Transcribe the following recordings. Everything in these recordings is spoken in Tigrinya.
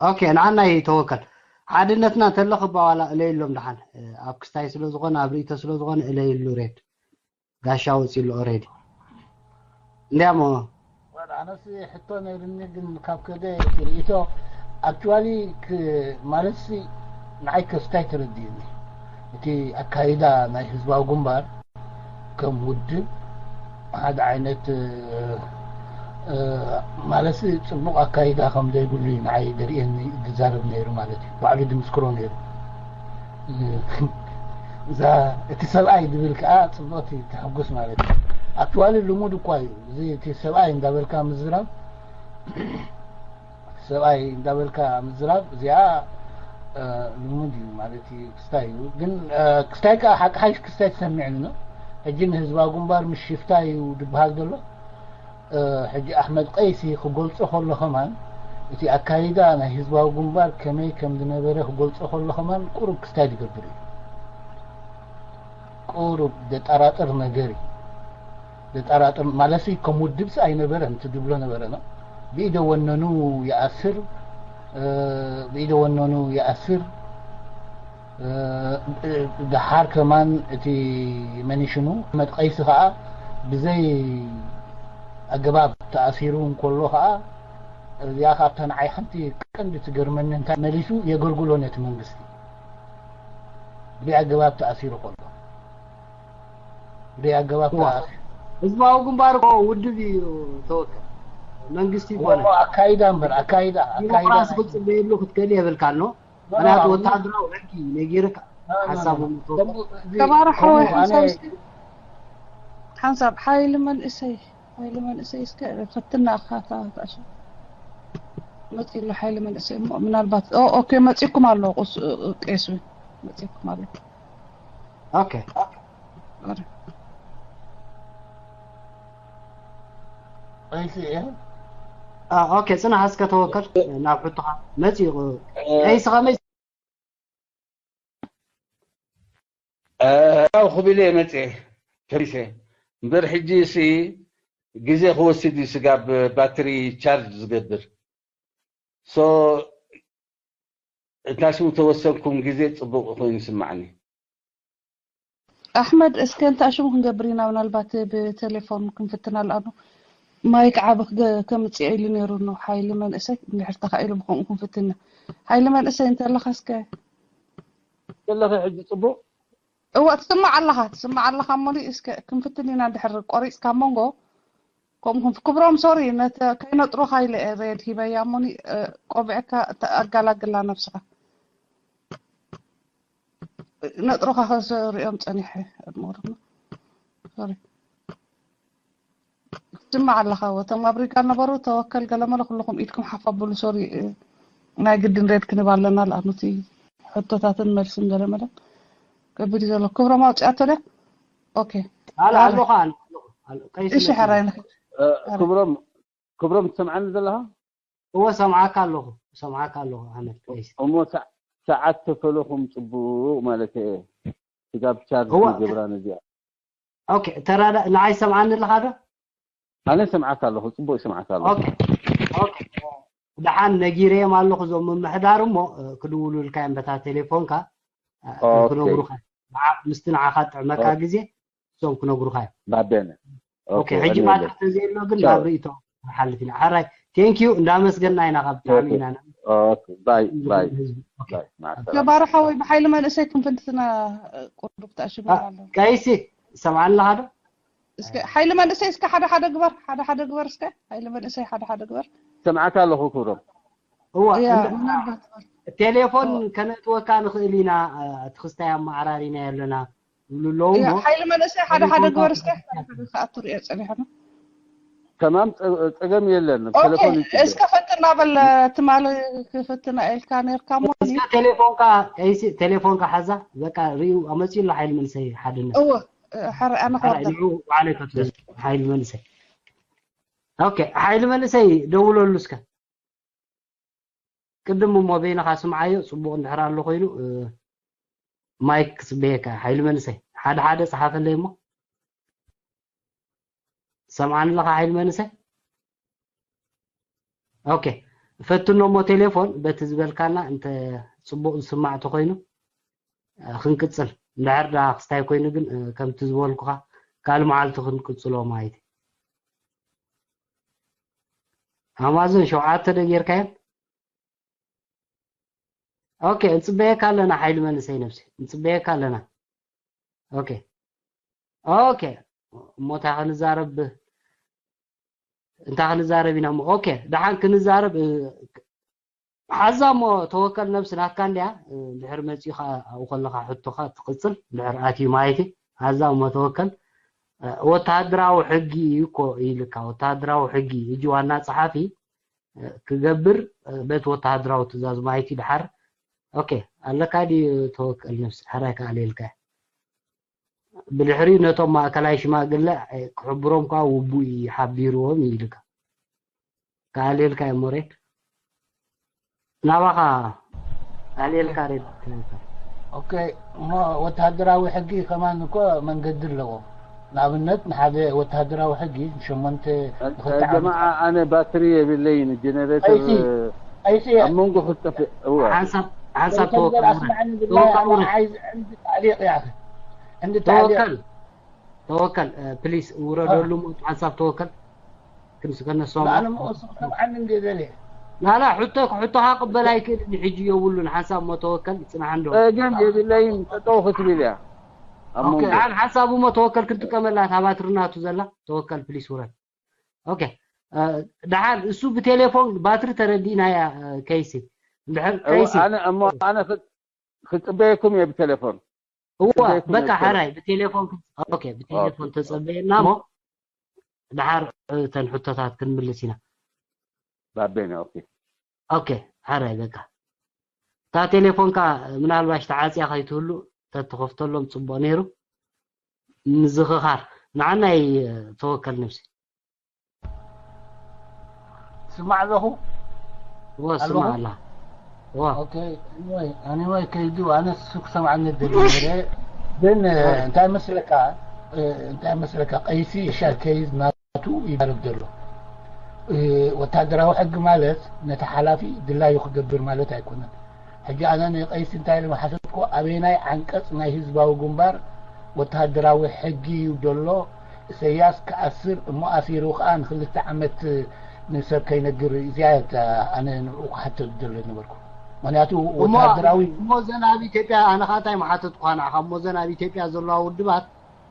ኦኬ፣ ንዓና ይተወከል። ሓድነትና እንተሎ ክባዋላ እለይሎም ደሓን። ኣብ ክስታይ ስለ ዝኾነ፣ ኣብ ርእይቶ ስለ ዝኾነ እለይሉ። ሬድ ጋሻ ወፂሉ ኦሬዲ። እንዲያሞ ኣነስ ሕቶ ነይርኒ፣ ግን ካብ ከደ እቲ ርእይቶ ኣክቹዋሊ ማለት ንዓይ ከስታይ ተረዲእኒ። እቲ ኣካይዳ ናይ ህዝባዊ ግንባር ከም ውድብ ሓደ ዓይነት ማለት ጽቡቕ ኣካይዳ ከም ዘይብሉ እዩ ንዓይ ዘርእየኒ፣ ዝዛረብ ነይሩ ማለት እዩ። ባዕሉ ድምስክሮ ነይሩ። እዛ እቲ ሰብኣይ ዝብል ከዓ ጽቡቕቲ ተሕጉስ ማለት እዩ። ኣክቹዋሊ ልሙድ እኳ እዩ እዚ እቲ ሰብኣይ እንዳበልካ ምዝራብ ሰብኣይ እንዳበልካ ምዝራብ እዚኣ ልሙድ እዩ ማለት እዩ። ክስታይ እዩ ግን ክስታይ ከዓ ሓቂ ሓይሽ ክስታይ ትሰሚዕኒ ነው። ሕጂ ንህዝባዊ ግንባር ምስ ሽፍታ እዩ ዝበሃል ዘሎ። ሕጂ ኣሕመድ ቀይሲ ክገልጾ ከሎ ከማን እቲ ኣካይዳ ናይ ህዝባዊ ግንባር ከመይ ከም ዝነበረ ክገልጾ ከሎ ከማን ቁሩብ ክስታይ ዝገብር እዩ። ቁሩብ ዘጠራጥር ነገር እዩ። ዘጠራጥር ማለት ከም ውድብስ ኣይነበረን ትድብሎ ነበረ ነው። ብኢደ ወነኑ ይኣስር ብኢደ ወነኑ ይኣስር። ደሓር ከማን እቲ መኒሽኑ ኣሕመድ ቀይሲ ከዓ ብዘይ ኣገባብ ተኣሲሩ እንከሎ ከዓ እዚኣ ካብታ ንዓይ ሓንቲ ቀንዲ ትገርመኒ እንታይ መሊሱ የገልግሎ ነቲ መንግስቲ ብዘይ ኣገባብ ተኣሲሩ ከሎ ብዘይ ኣገባብ ተኣሲሩ ህዝባዊ ግንባር እኮ ውድብ እዩ ተወከል መንግስቲ ይኮነ ኣካይዳ እምበር ኣካይዳ ኣካይዳ ዲሞክራሲ ክትፅበየሉ ክትክእል የብልካ ኣሎ ምክንያቱ ወታደራዊ ሕጊ ነጊርካ ሓሳቡ ከባር ሓወይ ሓንሳብ እስኪ ሓንሳብ ሓይሊ መንእሰይ ሓይሊ መንእሰይ እስከ ፈትና ኣካታ ታሽ መፂ ኣሎ ሓይሊ መንእሰይ እሞ ምናልባት ኦኬ መፂኩም ኣሎ ቄስ እውን መፂኩም ኣሎ ኦኬ ቀይሲ እየ ኦኬ ፅናሕ እስከ ተወከል ናብ ሕቶኻ መፂኡ ቀይሲ ከመይ ያው ክብል እየ መፅኤ ተሪፈ እምበር ሕጂ ሲ ግዜ ክወስድ እዩ ስጋብ ባትሪ ቻርጅ ዝገብር ሶ እንታሽሙ ተወሰንኩም ግዜ ፅቡቅ ኮይኑ ይስማዕኒ ኣሕመድ እስከ እንታሽሙ ክንገብር ኢና ምናልባት ብቴሌፎን ክንፍትና ኣለኣኑ ማይክ ዓቢ ከምፅኦ ኢሉ ነይሩ ነው ሓይሊ መንእሰይ እንድሕር ተኻኢሉ ብከምኡ ክንፍትና ሓይሊ መንእሰይ እንተለካ እስከ ዘለኸ ሕጂ ፅቡቅ እወ ትስማዕ ኣለኻ ትስማዕ ኣለኻ እሞኒ እስከ ክንፍትን ኢና እንድሕር ቆሪፅካ መንጎ ከምኡ ክብሮም ሶሪ ነተ ከይነጥሮኻ ኢለ ሬድ ሂበያ እሞኒ ቆቢዕካ ኣጋላግላ ነብስኻ ነጥሮኻ ከዝሪኦም ፀኒሐ ኣድሞርና ሶሪ ትስማዕ ኣለኻ ወቶም ኣብ ሪጋ ነበሩ ተወከል ገለመለ ኩልኹም ኢድኩም ሓፍ ኣብሉ ሶሪ ናይ ግድን ሬድ ክንብ ኣለና ለኣኑቲ ሕቶታትን መልስን ገለመለ ከቢድ ዘሎ ክብሮም ኣውፅኣቶ ደ ኦኬ ኣለ ኣለኹ ኣነ ኣለኹ ቀይሲ እሺ ሕራይ ክብሮም ክብሮም ትሰምዓኒ ዘለኻ እወ ሰምዓካ ኣለኹ ሰምዓካ ኣለኹ ኣሕመድ ቀይሲ እሞ ሰዓት ተፈለኹም ፅቡቅ ማለት እየ ስጋብ ቻርጅ ገብራ ነዚኣ ኦኬ ተራዳ ንዓይ ሰምዓኒ ኣለኻ ዶ ኣነ ሰምዓካ ኣለኹ ፅቡቅ ሰምዓካ ኣለኹ ኦኬ ኦኬ ደሓን ነጊረዮም ኣለኹ እዞም ምምሕዳር እሞ ክድውሉልካ እዮም በታ ቴሌፎንካ ክነግሩኻ ምስቲ ንዓኻ ጥዕመካ ግዜ እሶም ክነግሩኻ እዮም ባደነ ኦኬ ሕጂ ባትሪ ተዘየሎ ግን ናብ ርእይቶ ንሓልፍ ኢና ሕራይ ቴንክ ዩ እንዳመስገና ኢና ካብ ብጣዕሚ ኢና ባይ ባይ ገባር ሓወይ ብሓይሊ መንእሰይ ክንፍንትና ቁሩብ ተኣሽሙ ኣሎ ቀይሲ ሰምዓኒ ኣለኻ ዶ እስከ ሓይሊ መንእሰይ እስከ ሓደ ሓደ ግበር ሓደ ሓደ ግበር እስከ ሓይሊ መንእሰይ ሓደ ሓደ ግበር ሰምዓካ ኣለኹ ክብሮም እዋ ምናልባት ቴሌፎን ከነእትወካ ንኽእል ኢና እቲ ክስታይ ኣመዓራሪና ኣለና ይብሉ ኣለዉ እሞ ሓይሊ መንእሰይ ሓደ ሓደ ግበር እስከ ከኣቱ ሪኦ ፀኒሖም ተማም ፀገም የለን ቴሌፎን እስከ ፈትና በል ትማሊ ክፍትና ኢልካ ነርካ ሞ እስከ ቴሌፎንካ ቀይሲ ቴሌፎንካ ሓዛ በቃ ሪኡ ኣመፅኡ ኣሎ ሓይሊ መንእሰይ ሓድነት እወ ሕረ ኣነ ክወርደ ባዕለይ ከፍተ ሓይሊ መንእሰይ ኦኬ ሓይሊ መንእሰይ ደውለሉ እስከ ቅድም እሞ በይንኻ ስምዓዮ ፅቡቕ እንድሕር ኣሎ ኮይኑ ማይክ ክፅበየካ ሓይሊ መንእሰይ ሓደ ሓደ ፀሓፈለይ እሞ ሰምዓኒ ኣለኻ ሓይሊ መንእሰይ ኦኬ፣ ፈትኖ እሞ ቴሌፎን በቲ ዝበልካና እንተ ጽቡቕ ዝስማዕ ተኾይኑ፣ እ፣ ክንቅጽል። እንድሕር ደኣ ክስታይ ኮይኑ ግን፣ እ፣ ከምቲ ዝበልኩኻ ካልእ መዓልቲ ክንቅጽሎ ማለት እዩ። ኣማዞን ሸውዓተ ዶ ጌርካየን? ኦኬ፣ እንጽበየካ ኣለና ሓይሊ መንእሰይ ነብሲ፣ እንጽበየካ ኣለና። ኦኬ፣ ኦኬ፣ እሞ እንታይ ክንዛረብ፣ እንታይ ክንዛረብ ኢና እሞ? ኦኬ፣ ደሓን ክንዛረብ፣ እ፣ ሓዛ እሞ ተወከል ነብሲ ናትካ እንድያ፣ እ፣ ድሕር መጺኡ ኸኣ ኣብኡ ከለኻ ሕቶኻ ትቕጽል፣ ድሕር ኣትዩ ማለት እዩ። ሓዛ እሞ ተወከል፣ እ፣ ወተሃደራዊ ሕጊ እዩ እኮ ኢልካ፣ ወተሃደራዊ ሕጊ፣ ሕጂ ዋና ጸሓፊ፣ እ፣ ክገብር፣ እ፣ በቲ ወተሃደራዊ ትእዛዝ ማለት እዩ። ደሓር፣ ኦኬ፣ ኣለካ ድዩ ተወከል ነብሲ? ሕራይ ከኣ ኣልየልካ። ብድሕሪኡ ነቶም ማእከላይ ሽማግለ፣ እ፣ ክሕብሮም ከኣ ውቡእ እዩ፣ ሓቢርዎም እዩ ኢልካ። ከኣልየልካ እሞ ሬድ። ናባኻ ኣልየልካ ሬድ። ኦኬ፣ እሞ ወተሃደራዊ ሕጊ ከማን እኮ መንገዲ ኣለዎ። ንኣብነት ንሓደ ወተሃደራዊ ሕጊ ንሸሞንተ ንኽልተ ዓመት ጀማዓ፣ ኣነ ባትሪ የብለይን፣ ጀነሬተር ቀይሲ፣ ቀይሲ፣ ኣብ መንጎ ክጠፍእ፣ እወ። ሓንሳብ፣ ሓንሳብ ተወከል ተወከል። ኣስማዕኒ ብላሂ፣ ተወከል ኣነ ውረድ። ዓይዝ ዕንዲ ታዕሊቕ ያኺ። ዕንዲ ታዕሊቕ። ተወከል። ተወከል፣ እ፣ ፕሊስ፣ ውረደሉ። እ። እሞ ሓንሳብ ተወከል። ክንስ-፣ ከነስማምዖ። ኣነ እሞ እሱ ክሰምዓኒ እንድየ ደልየ። ላላ፣ ሕቶ፣ ሕቶኻ ክቕበል ኣይክእልን፣ ሕጂ የብሉን። ሓንሳብ እሞ ተወከል፣ ጽናሕ እንዶ። ጸገም የብለይን፣ ጠጠው ክትብል እያ። ኣብ ኦኬ፣ መንጎ። ኣን ሓንሳብ እሞ ተወከል ክንጥቀመላ፣ እታ ባትሪ ናቱ ዘላ፣ ተወከል፣ ፕሊስ፣ ውረድ። ኦኬ፣ እ፣ ደሓን፣ እሱ ብቴሌፎን ባትሪ ተረዲእናያ፣ እ፣ ከይሲ። እንድሕር እው፣ ከይሲ። ኣነ እሞ፣ ኣነ ክጽ-፣ ክጽበየኩም እየ ብቴሌፎን። እዋ፣ ክጽበየኩም እየ በቃ ብቴሌፎን። ሓራይ፣ ብቴሌፎን ክጽ-፣ ኦኬ፣ ብቴሌፎን ኦኬ፣ ተጸበየና እሞ፣ ደሓር እተን ሕቶታት ክንምልስ ኢና። ባቤና፣ ኦኬ። ኦኬ፣ ሓራይ፣ በቃ። እታ ቴሌፎንካ ምናልባሽ ተዓጽያ ከይትህሉ ተትኸፍተሎም ጽቡቕ ነይሩ። ምዝኽኻር። ንዓናይ ተወከል ነብሲ። ስማዕ ኣለኹ? እወ፣ ኣለኹ? ስማዕ ኣላ። እወ። ኦኬ፣ anyway፣ anyway፣ ከይዱ፣ ኣነ እሱ ክሰምዓኒ ደሊ ነይረ። ግን፣ እ፣ እወ። እንታይ መስለካ፣ እ፣ እንታይ መስለካ፣ ቀይሲ ሻ-፣ ኬዝ ናቱ ይዛረብ ዘሎ። እ፣ ወታደራዊ ሕጊ ማለት ነቲ ሓላፊ ድላዩ ክገብር ማለት ኣይኮነን። ሕጂ ኣነ ንቀይሲ እንታይ ኢለ ሓተትኩ፣ ኣበየናይ ዓንቀጽ ናይ ህዝባዊ ግንባር ወተሃደራዊ ሕጊ እዩ ዘሎ? ኢሰያስ ክኣስር እሞ ኣሲሩ ከኣ ንክልተ ዓመት ንሰብ ከይነግር፣ እዚኣ እያ እታ ኣነ ንዕኡ ክሓቶ ዝደለ ነበርኩ። ምኽንያቱ እሞ፣ ወተሃደራዊ እሞ እዘን ኣብ ኢትዮጵያ፣ ኣነ ከኣ እንታይ ምሓተትኩኻ ንዓኻ፣ እሞ እዘን ኣብ ኢትዮጵያ ዘለዋ ውድባት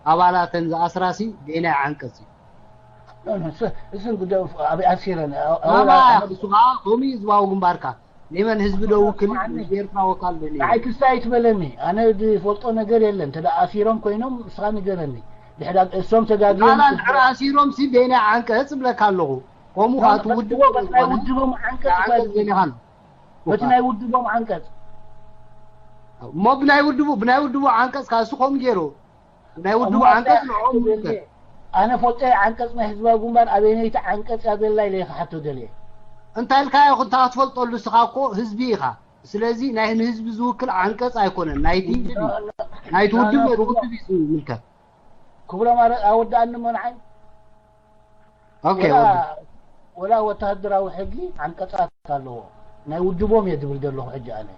ኣባላተን ዝኣስራሲ በየናይ ዓንቀጽ እዩ? ኖ፣ ኖ፣ እሱ፣ እሱ ጉዳይ ኣብ ኣሲረን፣ ኣ-፣ ኣወላ ማማ ኣነ ንሱ ከኣ ከምኡ እዩ ህዝባዊ ግንባርካ። ንመን ህዝቢ ዶ ውክል እዩ? ስምዓኒ። ንኤርትራ ወካል ዶ እዩ? ንዓይ ክስታይ ኣይትበለኒ። ኣነ ዝፈልጦ ነገር የለን። እንተ ደኣ ኣሲሮም ኮይኖም ንስኻ ንገረኒ። ድሕዳ እሶም ተጋግዮም ላላ እንድሕር ኣሲሮም ሲ በየናይ ዓንቀጽ እብለካ ኣለኹ። ከምኡ ኖ፣ ከኣ እቲ በቲ ውድብ ውድቦ፣ በቲ ናይ ዝኾነ ውድቦም ዓንቀጽ እኳ ዓንቀጽ የለን። በየናይ ዓንቀጽ? በየናይ ውድቦም ዓንቀጽ? እሞ ብናይ ውድቡ፣ ብናይ ውድቡ ዓንቀጽ ከኣ እሱ ከምኡ ገይሩ። ናይ ውድቡ እሞ ዓንቀጽ እንታይ ንዕኦም ይውከል። ኣነ ፈልጠ ዓንቀጽ ናይ ህዝባዊ ግንባር ኣበየነይቲ ዓንቀጽ እያ ዘላ ኢለ ክሓቶ ደልየ። እንታይ ኢልካ ኢኹ እንታ ክትፈልጠሉ ንስኻ እኮ ህዝቢ ኢኻ። ስለዚ ናይ ንህዝቢ ዝውክል ዓንቀጽ ኣይኮነን። ናይቲ ህዝቢ፣ ናይቲ ውድብ ነቲ ውድብ እዩ ዝምልከት። ክብሮም ኣረ-፣ ኣወድኣኒ እሞ ንዓይ። ኦኬ፣ ወላ፣ ወዲ። ወላ ወተሃደራዊ ሕጊ ዓንቀጻት ኣለዎ። ናይ ውድቦም እየ ዝብል ዘለኹ ሕጂ ኣነ።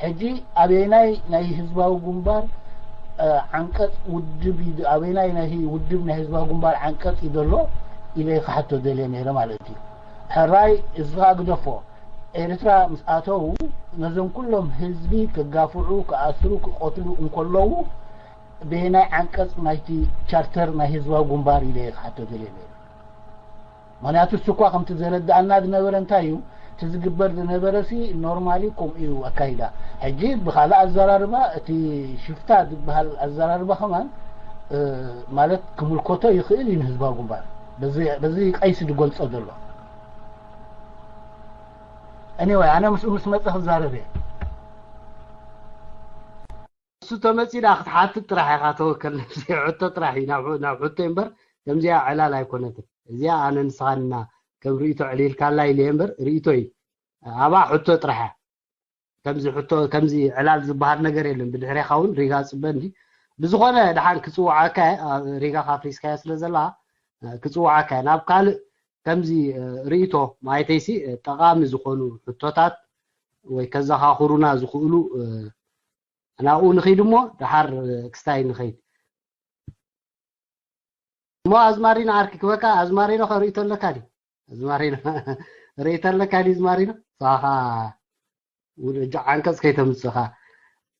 ሕጂ ኣበየናይ ናይ ህዝባዊ ግንባር፣ እ፣ ዓንቀጽ ውድብ እዩ፣ ኣበየናይ ናይ ውድብ ናይ ህዝባዊ ግንባር ዓንቀጽ እዩ ዘሎ ኢለ ክሓቶ ደልየ ነይረ ማለት እዩ። ሕራይ እዚ ኸኣ ግደፎ። ኤርትራ ምስ ኣተዉ ነዞም ኩሎም ህዝቢ ክጋፍዑ፣ ክኣስሩ፣ ክቐትሉ እንከለዉ በየናይ ዓንቀጽ ናይቲ ቻርተር ናይ ህዝባዊ ግንባር ኢለ እየ ክሓቶ ደልየ ነይረ። ምኽንያቱ እሱ እኳ ከምቲ ዘረድኣና ዝነበረ እንታይ እዩ፣ እቲ ዝግበር ዝነበረ ሲ ኖርማሊ ከምኡ እዩ ኣካይዳ። ሕጂ ብኻልእ ኣዘራርባ፣ እቲ ሽፍታ ዝበሃል ኣዘራርባ ከማን፣ እ፣ ማለት ክምልከቶ ይኽእል እዩ ንህዝባዊ ግንባር። በዚ፣ በዚ ቀይሲ ዝገልጾ ዘሎ። Anyway፣ ኣነ ምስኡ ምስ መጸ ክዛረብ እየ። እሱ ተመጺኡ ደኣ ክትሓትት ጥራሕ ኢኻ፣ ተወከል ነብሲ። ሕቶ ጥራሕ እዩ፣ ናብ፣ ናብ ሕቶ እምበር፣ ከምዚኣ ዕላል ኣይኮነትን። እዚኣ ኣነ ንስኻን ኢና ከም ርእይቶ ዕሊልካላ ኢለ እየ እምበር፣ ርእይቶ እዩ። ኣብኣ ሕቶ ጥራሕ እያ። ከምዚ ሕቶ፣ ከምዚ ዕላል ዝበሃል ነገር የለን። ብድሕሬኻ እውን ሪጋ ጽበ እንዲ። ብዝኾነ፣ ደሓን ክጽውዓካ እየ፣ ኣብ ሪጋ ካፍሪስካዮ ስለ ዘላ፣ ክጽውዓካ እየ። ናብ ካልእ ከምዚ ርእይቶ ማለተይሲ ጠቓሚ ዝኾኑ ሕቶታት ወይ ከዘኻኽሩና ዝኽእሉ ናብኡ ንኸይድ እሞ ደሓር ክስታይ ንኸይድ እሞ ኣዝማሪኖ ዓርኪ ክበካ ኣዝማሪኖ ከርእይቶ ኣለካ ድዩ ኣዝማሪኖ ርእይቶ ኣለካ ድዩ ኣዝማሪኖ ሳኻ ውድጃ ዓንቀጽ ከይተምጽኻ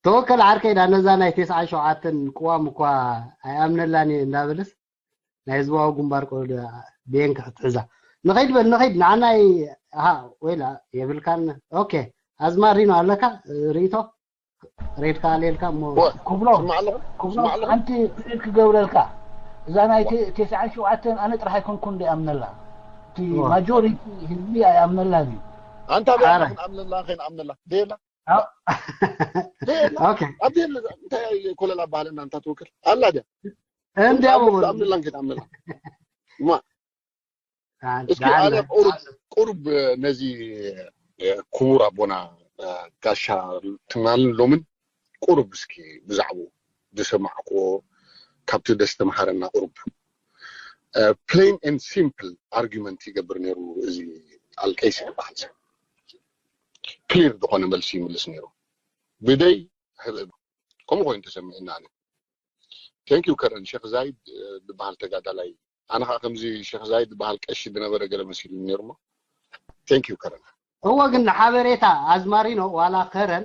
ተወከል ዓርከይ ዳ ነዛ ናይ ተስዓን ሸውዓተን ቅዋም እኳ ኣይኣምነላን እየ እንዳበለስ ናይ ህዝባዊ ግንባር ቆልዑ ብኤን ክትሕዛ ንኸይድ በል ንኸይድ ንዓናይ ኣሃ ወይላ የብልካን ኦኬ ኣዝማሪኖ ኣለካ ርእይቶ ሬድካ ኣልየልካ እሞ ክብሎ ክብሎ ሓንቲ ክልል ክገብረልካ እዛ ናይ ተስዓን ሸውዓተን ኣነ ጥራሕ ኣይኮንኩን ዶ ይኣምነላ እቲ ማጆሪቲ ህዝቢ ኣይኣምነላን እዩ ኣንታ ኣምነላ ከይንኣምነላ ደየላ ደየላ ኣብ ደየለ እንታይ ኮለላ ባህልና እንታ ትውክል ኣላ ድያ እንዲያው ኣምነላ ከይንኣምነላ እስኪ ኣነ ቁሩብ ቁሩብ ነዚ ክቡር ኣቦና ጋሻ ትማልን ሎምን ቁሩብ እስኪ ብዛዕባኡ ዝሰማዕክዎ ካብቲ ደስ ተምሃረና ቁሩብ plain and simple argument ይገብር ነይሩ እዚ ኣልቀይሲ ዝበሃል ሰብ clear ዝኾነ መልሲ ይምልስ ነይሩ ብደይ ከምኡ ኮይኑ ተሰሚዕና ኣነ thank you ከረን ሸክ ዛይድ ዝበሃል ተጋዳላይ ኣነ ከዓ ከምዚ ሸክ ዛይድ ዝበሃል ቀሺ ዝነበረ ገለ መሲሉ ነይሩ ሞ thank you ከረን እወ ግን ሓበሬታ ኣዝማሪኖ ዋላ ከረን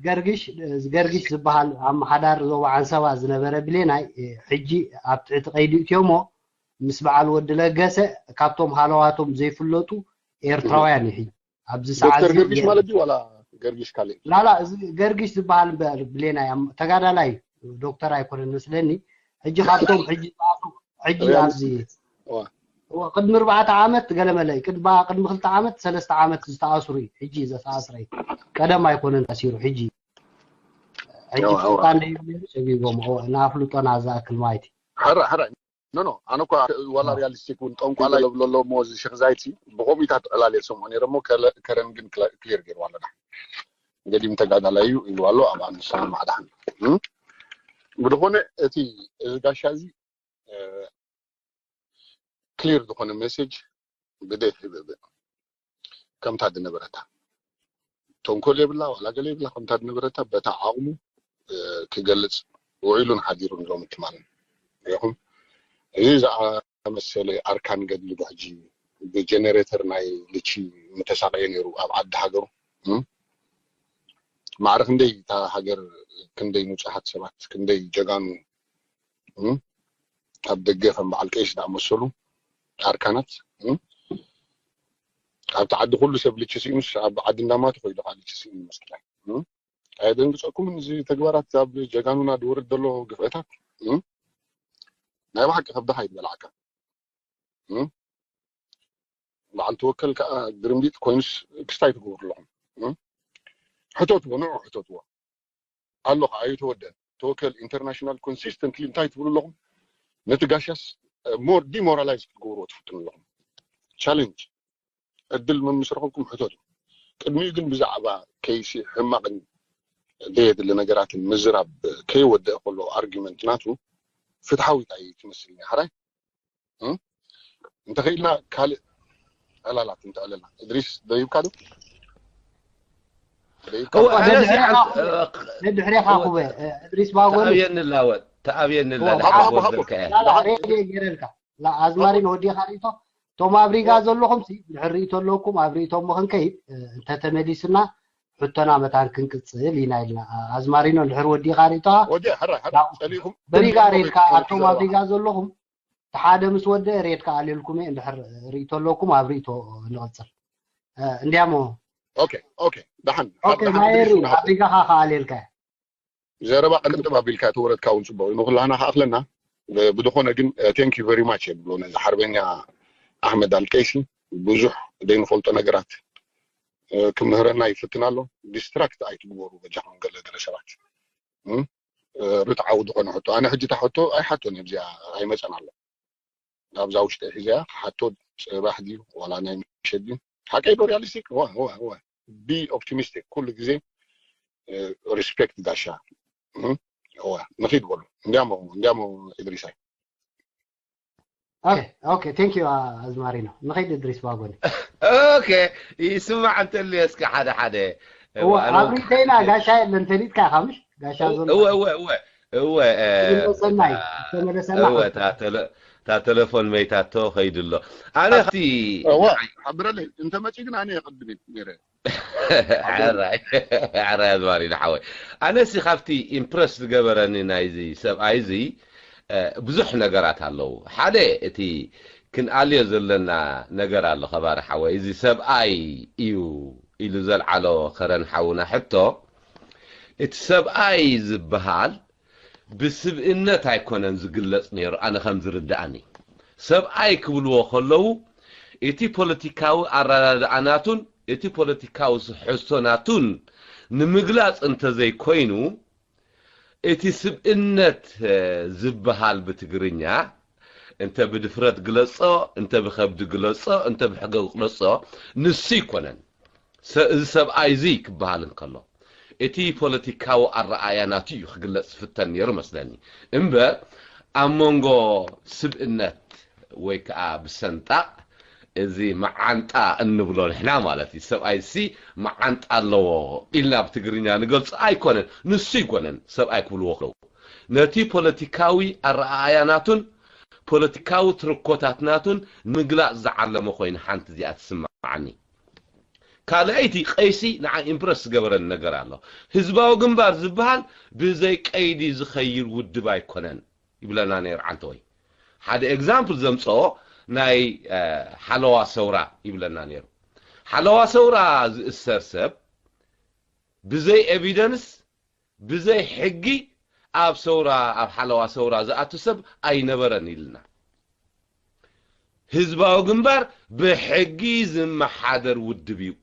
ገርግሽ ገርግሽ ዝበሃል ኣመሓዳር ዞባ ዓንሰባ ዝነበረ ብሌናይ ሕጂ ኣብ ትሕቲ ቀይዲ እትዮሞ ምስ በዓል ወዲ ለገሰ ካብቶም ሃለዋቶም ዘይፍለጡ ኤርትራውያን እዩ ሕጂ ኣብዚ ሰዓት ዶክተር ገርግሽ ማለት ድዩ ዋላ ገርግሽ ካልእ ላላ እዚ ገርግሽ ዝበሃል እምበር ብሌናይ ተጋዳላይ ዶክተር ኣይኮነን መስለኒ ሕጂ ካብቶም ሕጂ ሕጂ ኣብዚ ቅድሚ ኣርባዕተ ዓመት ገለመለ ቅድሚ ቅድሚ ክልተ ዓመት ሰለስተ ዓመት ዝተኣስሩ እዩ ሕጂ ዘተኣስረ እዩ ቀደም ኣይኮነን ታሲሩ ሕጂ ሕጂ ፍቃ እንደይብሉ ሰጊቦም ንኣፍልጦና ዝኣክል ማለት እዩ ኖ ኖ ኣነ እኳ ዋላ ሪያሊስቲክ እውን ጠንቋላ ይብሎ ኣሎ እሞ እዚ ሸክ ዛይቲ ብከምኡታት ዕላል የሰምዖ ነይረ እሞ ከረን ግን ክሊር ገይሩ ኣለና ገዲም ተጋዳላይ እዩ ኢሉ ኣሎ ኣብ ኣንሳ ማዕዳን ብዝኾነ እቲ እዚ ጋሻ እዚ ክሊር ዝኾነ ሜሴጅ ብደይ ህብብ ከምታ ዝነበረታ ተንኮል የብላ ዋላ ገለ የብላ ከምታ ዝነበረታ በታ ዓቕሙ ክገልፅ ውዒሉን ሓዲሩን ሎሚ ትማልን ሪኹም እዚ ዝኣመሰለ ኣርካን ገድሊ ብሕጂ ብጀነሬተር ናይ ልቺ ምተሳቀየ ነይሩ ኣብ ዓዲ ሃገሩ ማዕረ ክንደይ እታ ሃገር ክንደይ ንፁሓት ሰባት ክንደይ ጀጋኑ ኣብ ደገ ከም በዓል ቀይስ ዝኣመሰሉ ኣርካናት ኣብቲ ዓዲ ኩሉ ሰብ ልቺ ስኢኑስ ኣብ ዓዲ እንዳማቱ ኮይዱ ከዓ ልቺ ስኢኑ ይመስለኒ ኣየደንግፀኩምን እዚ ተግባራት ኣብ ጀጋኑና ዝወርድ ዘሎ ግፍዕታት ናይ ብሓቂ ከብድኻ ይበላዕካ በዓል ተወከል ከዓ ግርምቢጥ ኮይኑስ ክስታይ ትገብሩ ኣለኹም ሕተትዎ ንዑ ሕተትዎ ኣሎ ከዓ ኣይተወደን ተወከል international consistently እንታይ ትብሉ ኣለኹም ነቲ ጋሻስ more demoralize ክትገብርዎ ትፍትኑ ኣለኹም challenge ዕድል መምስረኸኩም ሕተቱ ቅድሚኡ ግን ብዛዕባ ከይሲ ሕማቕን ዘየድሊ ነገራትን ምዝራብ ከይወደእ ከሎ argument ናቱ ፍትሓዊት ኣይትመስልኒ ሓራይ እንተኽኢልና ካልእ ዕላላት እንተዕለልና እድሪስ ደይብካ ዶ ድሕሬኻ ኩበ እድሪስ ባጎኒ ተኣብየኒ ላወ ተኣብየኒ ላለ ሓቦ ዘልከ ሬድዮ ገይረልካ ኣዝማሪን ወዲኻ ሪእቶ እቶም ኣብ ሪጋ ዘለኹም ድሕር ርእቶ ኣለኩም ኣብ ርእቶ እሞ ክንከይድ እንተተመሊስና ሕቶና መታን ክንቅፅል ኢና ኢልና ኣዝማሪኖ ድሕር ወዲኻ ርእቶኻ በሪጋ ሬድካ ኣቶም ኣብ ሪጋ ዘለኹም እቲ ሓደ ምስ ወደ ሬድካ ኣልልኩም እየ እንድሕር ርእቶ ኣለኩም ኣብ ርእቶ ንቕፅል እንዲያሞ ደሓን ማየሪ ኣብ ሪጋኻ ከኣልየልካ ዘረባ ቅልጥብ ኣቢልካ ተወረድካ እውን ፅቡቅ እዩ ንኩላህና ከኣክለና ብዝኮነ ግን thank you very much የብሎ ነዚ ሓርበኛ ኣሕመድ ኣልቀይሲ ብዙሕ ዘይንፈልጦ ነገራት ክምህረና ይፍትን ኣሎ distract ኣይትግበሩ በጃኹም ገለ ገለ ሰባት ርትዓዊ ዝኮነ ሕቶ ኣነ ሕጂ እታ ሕቶ ኣይሓቶን እየ ኣብዚኣ ኣይመፀን ኣሎ ኣብዛ ውሽጢ ሒዘያ ክሓቶ ፅባሕ ድዩ ዋላ ናይ ምሸት ድዩ ሓቀይ ዶ realistic be optimistic ኩሉ ግዜ respect ጋሻ ንኺድ በሉ እንዲያሞ እንዲያሞ እድሪሳይ Okay, okay, thank you, ኣዝማሪኖ። ንኸይድ እድሪስ ባጎኒ። Okay, ይስማዕ እንተልዮ እስኪ ሓደ ሓደ። እወ፣ ኣብሪተይና ጋሻ የለን፣ ፈሊጥካ ኢኻ ምሽ? ጋሻ ዘሎ። እወ እወ እወ እወ ሰናይ ተመለሰና። እወ እታ ተለ- እታ ቴሌፎን መይታቶ ኸይዱ ኣሎ። ኣነ ኸቲ እወ ሓብረለይ እንተ መፂ ግን ኣነ የቐድም ነይረ። ሕራይ ሕራይ ኣዝማሪኖ ሓወይ። ኣነሲ ካብቲ ኢምፕረስ ዝገበረኒ ናይዚ ሰብኣይ እዚ ብዙሕ ነገራት ኣለዉ። ሓደ እቲ ክንኣልዮ ዘለና ነገር ኣሎ። ከባሪ ሓወይ፣ እዚ ሰብኣይ እዩ ኢሉ ዘልዓሎ ከረን ሓውና ሕቶ፣ እቲ ሰብኣይ ዝበሃል ብስብእነት ኣይኮነን ዝግለጽ ነይሩ። ኣነ ከም ዝርድኣኒ ሰብኣይ ክብልዎ ከለዉ እቲ ፖለቲካዊ ኣረዳድኣናቱን እቲ ፖለቲካዊ ስሕቶናቱን ንምግላጽ እንተዘይኮይኑ እቲ ስብእነት ዝበሃል ብትግርኛ እንተ ብድፍረት ግለጾ፣ እንተ ብኸብዲ ግለጾ፣ እንተ ብሕገ ግለጾ፣ ንሱ ይኮነን። ሰ- እዚ ሰብኣይ እዚ ክበሃል እንከሎ እቲ ፖለቲካዊ ኣረኣያ ናቱ እዩ ክግለጽ ዝፍተን ነይሩ መስለኒ እምበር ኣብ መንጎ ስብእነት ወይ ከዓ ብሰንጣቕ እዚ መዓንጣ እንብሎ ንሕና ማለት እዩ ሰብኣይ ሲ መዓንጣ ኣለዎ ኢልና ብትግርኛ ንገልጾ ኣይኮነን ንሱ ኣይኮነን ሰብኣይ ክብልዎ ከለዉ ነቲ ፖለቲካዊ ኣረኣእያናቱን ፖለቲካዊ ትርኮታትናቱን ንምግላፅ ዝዓለመ ኮይኑ ሓንቲ እዚኣ ትስምዓኒ ካልኣይቲ ቀይሲ ንዓ ኢምፕረስ ዝገበረኒ ነገር ኣሎ ህዝባዊ ግንባር ዝበሃል ብዘይ ቀይዲ ዝኸይድ ውድብ ኣይኮነን ይብለና ነይሩ ዓንተወይ ሓደ ኤግዛምፕል ዘምፀኦ ናይ ሓለዋ ሰውራ ይብለና ነይሩ ሓለዋ ሰውራ ዝእሰር ሰብ ብዘይ ኤቪደንስ ብዘይ ሕጊ ኣብ ሰውራ ኣብ ሓለዋ ሰውራ ዝኣቱ ሰብ ኣይነበረን ኢልና ህዝባዊ ግንባር ብሕጊ ዝመሓደር ውድብ እዩ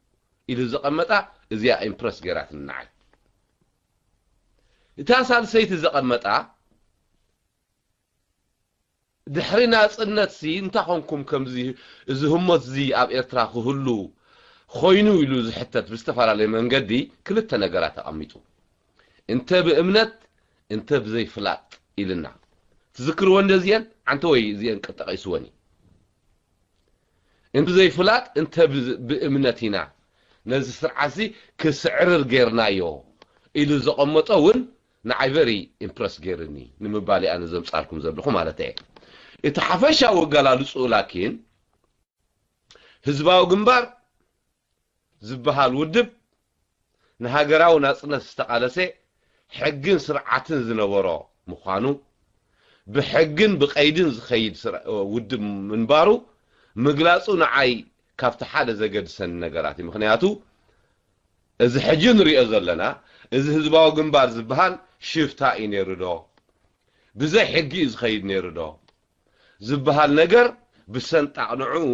ኢሉ ዘቐመጣ እዚኣ ኢምፕረስ ገይራትኒ ንዓይ እታ ሳልሰይቲ ዘቐመጣ ድሕሪ ናጽነት ሲ እንታይ ኾንኩም ከምዚ እዚ ህሞት እዚ ኣብ ኤርትራ ክህሉ ኮይኑ ኢሉ ዝሕተት ብዝተፈላለየ መንገዲ ክልተ ነገራት ኣቐሚጡ እንተ ብእምነት እንተ ብዘይፍላጥ ኢልና ትዝክርዎ እንደዚአን ዓንተ ወይ እዚአን ጠቂስወን እዩ እንተ ብዘይፍላጥ እንተ ብእምነት ኢና ነዚ ስርዓት እዚ ክስዕርር ጌርናዮ ኢሉ ዘቐመጦ እውን ንዓይ ቨሪ ኢምፕረስ ገይርኒ ንምባል ኣነ ዘምፃልኩም ዘለኹ ማለት እየ እቲ ሓፈሻዊ ኣገላልፅኡ ላኪን ህዝባዊ ግንባር ዝበሃል ውድብ ንሃገራዊ ናፅነት ዝተቓለሰ ሕግን ስርዓትን ዝነበሮ ምዃኑ ብሕግን ብቀይድን ዝኸይድ ውድብ ምንባሩ ምግላፁ ንዓይ ካብቲ ሓደ ዘገድሰኒ ነገራት እዩ ምክንያቱ እዚ ሕጂ ንሪኦ ዘለና እዚ ህዝባዊ ግንባር ዝበሃል ሽፍታ እዩ ነይሩ ዶ ብዘይ ሕጊ እዩ ዝኸይድ ነይሩ ዶ ዝበሃል ነገር ብሰንጣቕ ንዕኡ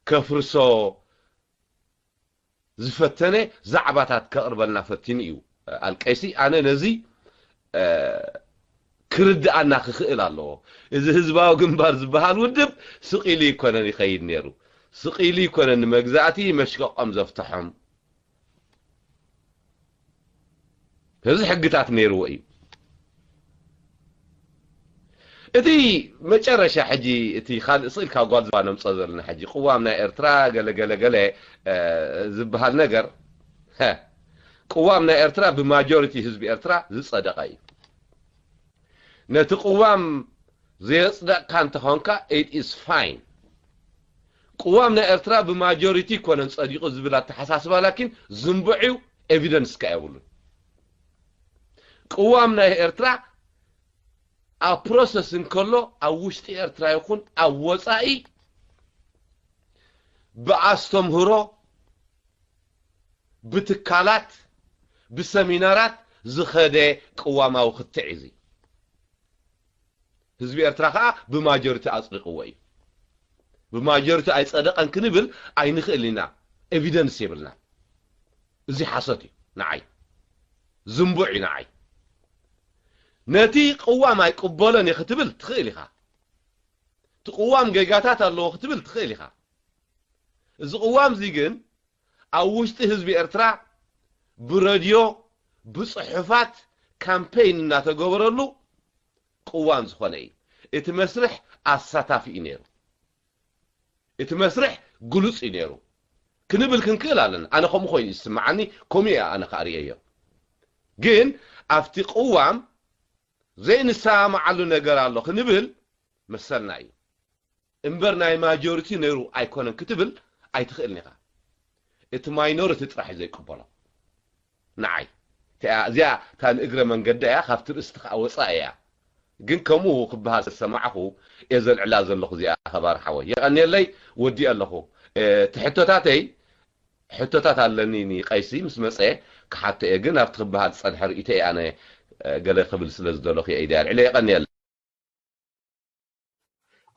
ከፍርሶ ዝፈተነ ዛዕባታት ከቕርበልና ፈቲኑ እዩ ኣልቀይሲ ኣነ ነዚ ክርድኣና ክኽእል ኣለዎ እዚ ህዝባዊ ግንባር ዝበሃል ውድብ ስቕ ኢሉ ይኮነን ይኸይድ ነይሩ ስቕ ኢሉ ይኮነን ንመግዛእቲ መሽቀቆም ዘፍትሖም እዚ ሕግታት ነይርዎ እዩ እቲ መጨረሻ ሕጂ እቲ ካልእ ስኢል ካብ ጓል ዝባ ነምፀ ዘለና ሕጂ ቅዋም ናይ ኤርትራ ገለ ገለ ገለ ዝበሃል ነገር ቅዋም ናይ ኤርትራ ብማጆሪቲ ህዝቢ ኤርትራ ዝፀደቐ እዩ ነቲ ቅዋም ዘየፅደቕካ እንተኾንካ it is fine ቅዋም ናይ ኤርትራ ብማጆሪቲ ይኮነን ፀዲቑ ዝብል ኣተሓሳስባ ላኪን ዝንቡዕ እዩ ኤቪደንስ ከ የብሉን ቅዋም ናይ ኤርትራ ኣብ ፕሮሰስ እንከሎ ኣብ ውሽጢ ኤርትራ ይኹን ኣብ ወፃኢ ብኣስተምህሮ ብትካላት ብሰሚናራት ዝኸደ ቅዋማዊ ክትዕ እዚ ህዝቢ ኤርትራ ከዓ ብማጆሪቲ ኣፅዲቕዎ እዩ ብማጆሪቲ ኣይፀደቐን ክንብል ኣይንኽእል ኢና ኤቪደንስ የብልና እዚ ሓሶት እዩ ንዓይ ዝንቡዕ እዩ ንዓይ ነቲ ቅዋም ኣይቅበሎን እየ ክትብል ትኽእል ኢኻ እቲ ቅዋም ጌጋታት ኣለዎ ክትብል ትኽእል ኢኻ እዚ ቅዋም እዚ ግን ኣብ ውሽጢ ህዝቢ ኤርትራ ብረድዮ ብፅሑፋት ካምፔይን እናተገበረሉ ቅዋም ዝኾነ እዩ እቲ መስርሕ ኣሳታፊ እዩ ነይሩ። እቲ መስርሕ ግሉጽ እዩ ነይሩ ክንብል ክንክእል ኣለና። ኣነ ከምኡ ኮይኑ እዩ ዝስምዓኒ፣ ከምኡ እየ ኣነ ከኣ ርእየዮ። ግን ኣብቲ ቅዋም ዘይንሰማማዓሉ ነገር ኣሎ ክንብል መሰልና እዩ። እምበር ናይ ማጆሪቲ ነይሩ ኣይኮነን ክትብል ኣይትኽእልን ኢኻ። እቲ ማይኖሪቲ ጥራሕ እዩ ዘይቅበሎ። ንዓይ እቲኣ እዚኣ እታ ንእግረ መንገዳ እያ፣ ካብቲ ርእስቲ ከዓ ወፃእ እያ። ግን ከምኡ ክበሃል ዝሰማዕኹ እየ ዘልዕላ ዘለኹ። እዚኣ ከባር ሓወይ የቐንየለይ፣ ወዲእ ኣለኹ። እቲ ሕቶታተይ፣ ሕቶታት ኣለኒ ንቀይሲ ምስ መፀ ክሓቶ እየ። ግን ኣብቲ ክበሃል ዝፀንሐ ርእይቶ እየ ኣነ ገለ ክብል ስለ ዝደለኹ እየ ኢደ ኣልዕለ። የቐንየለይ።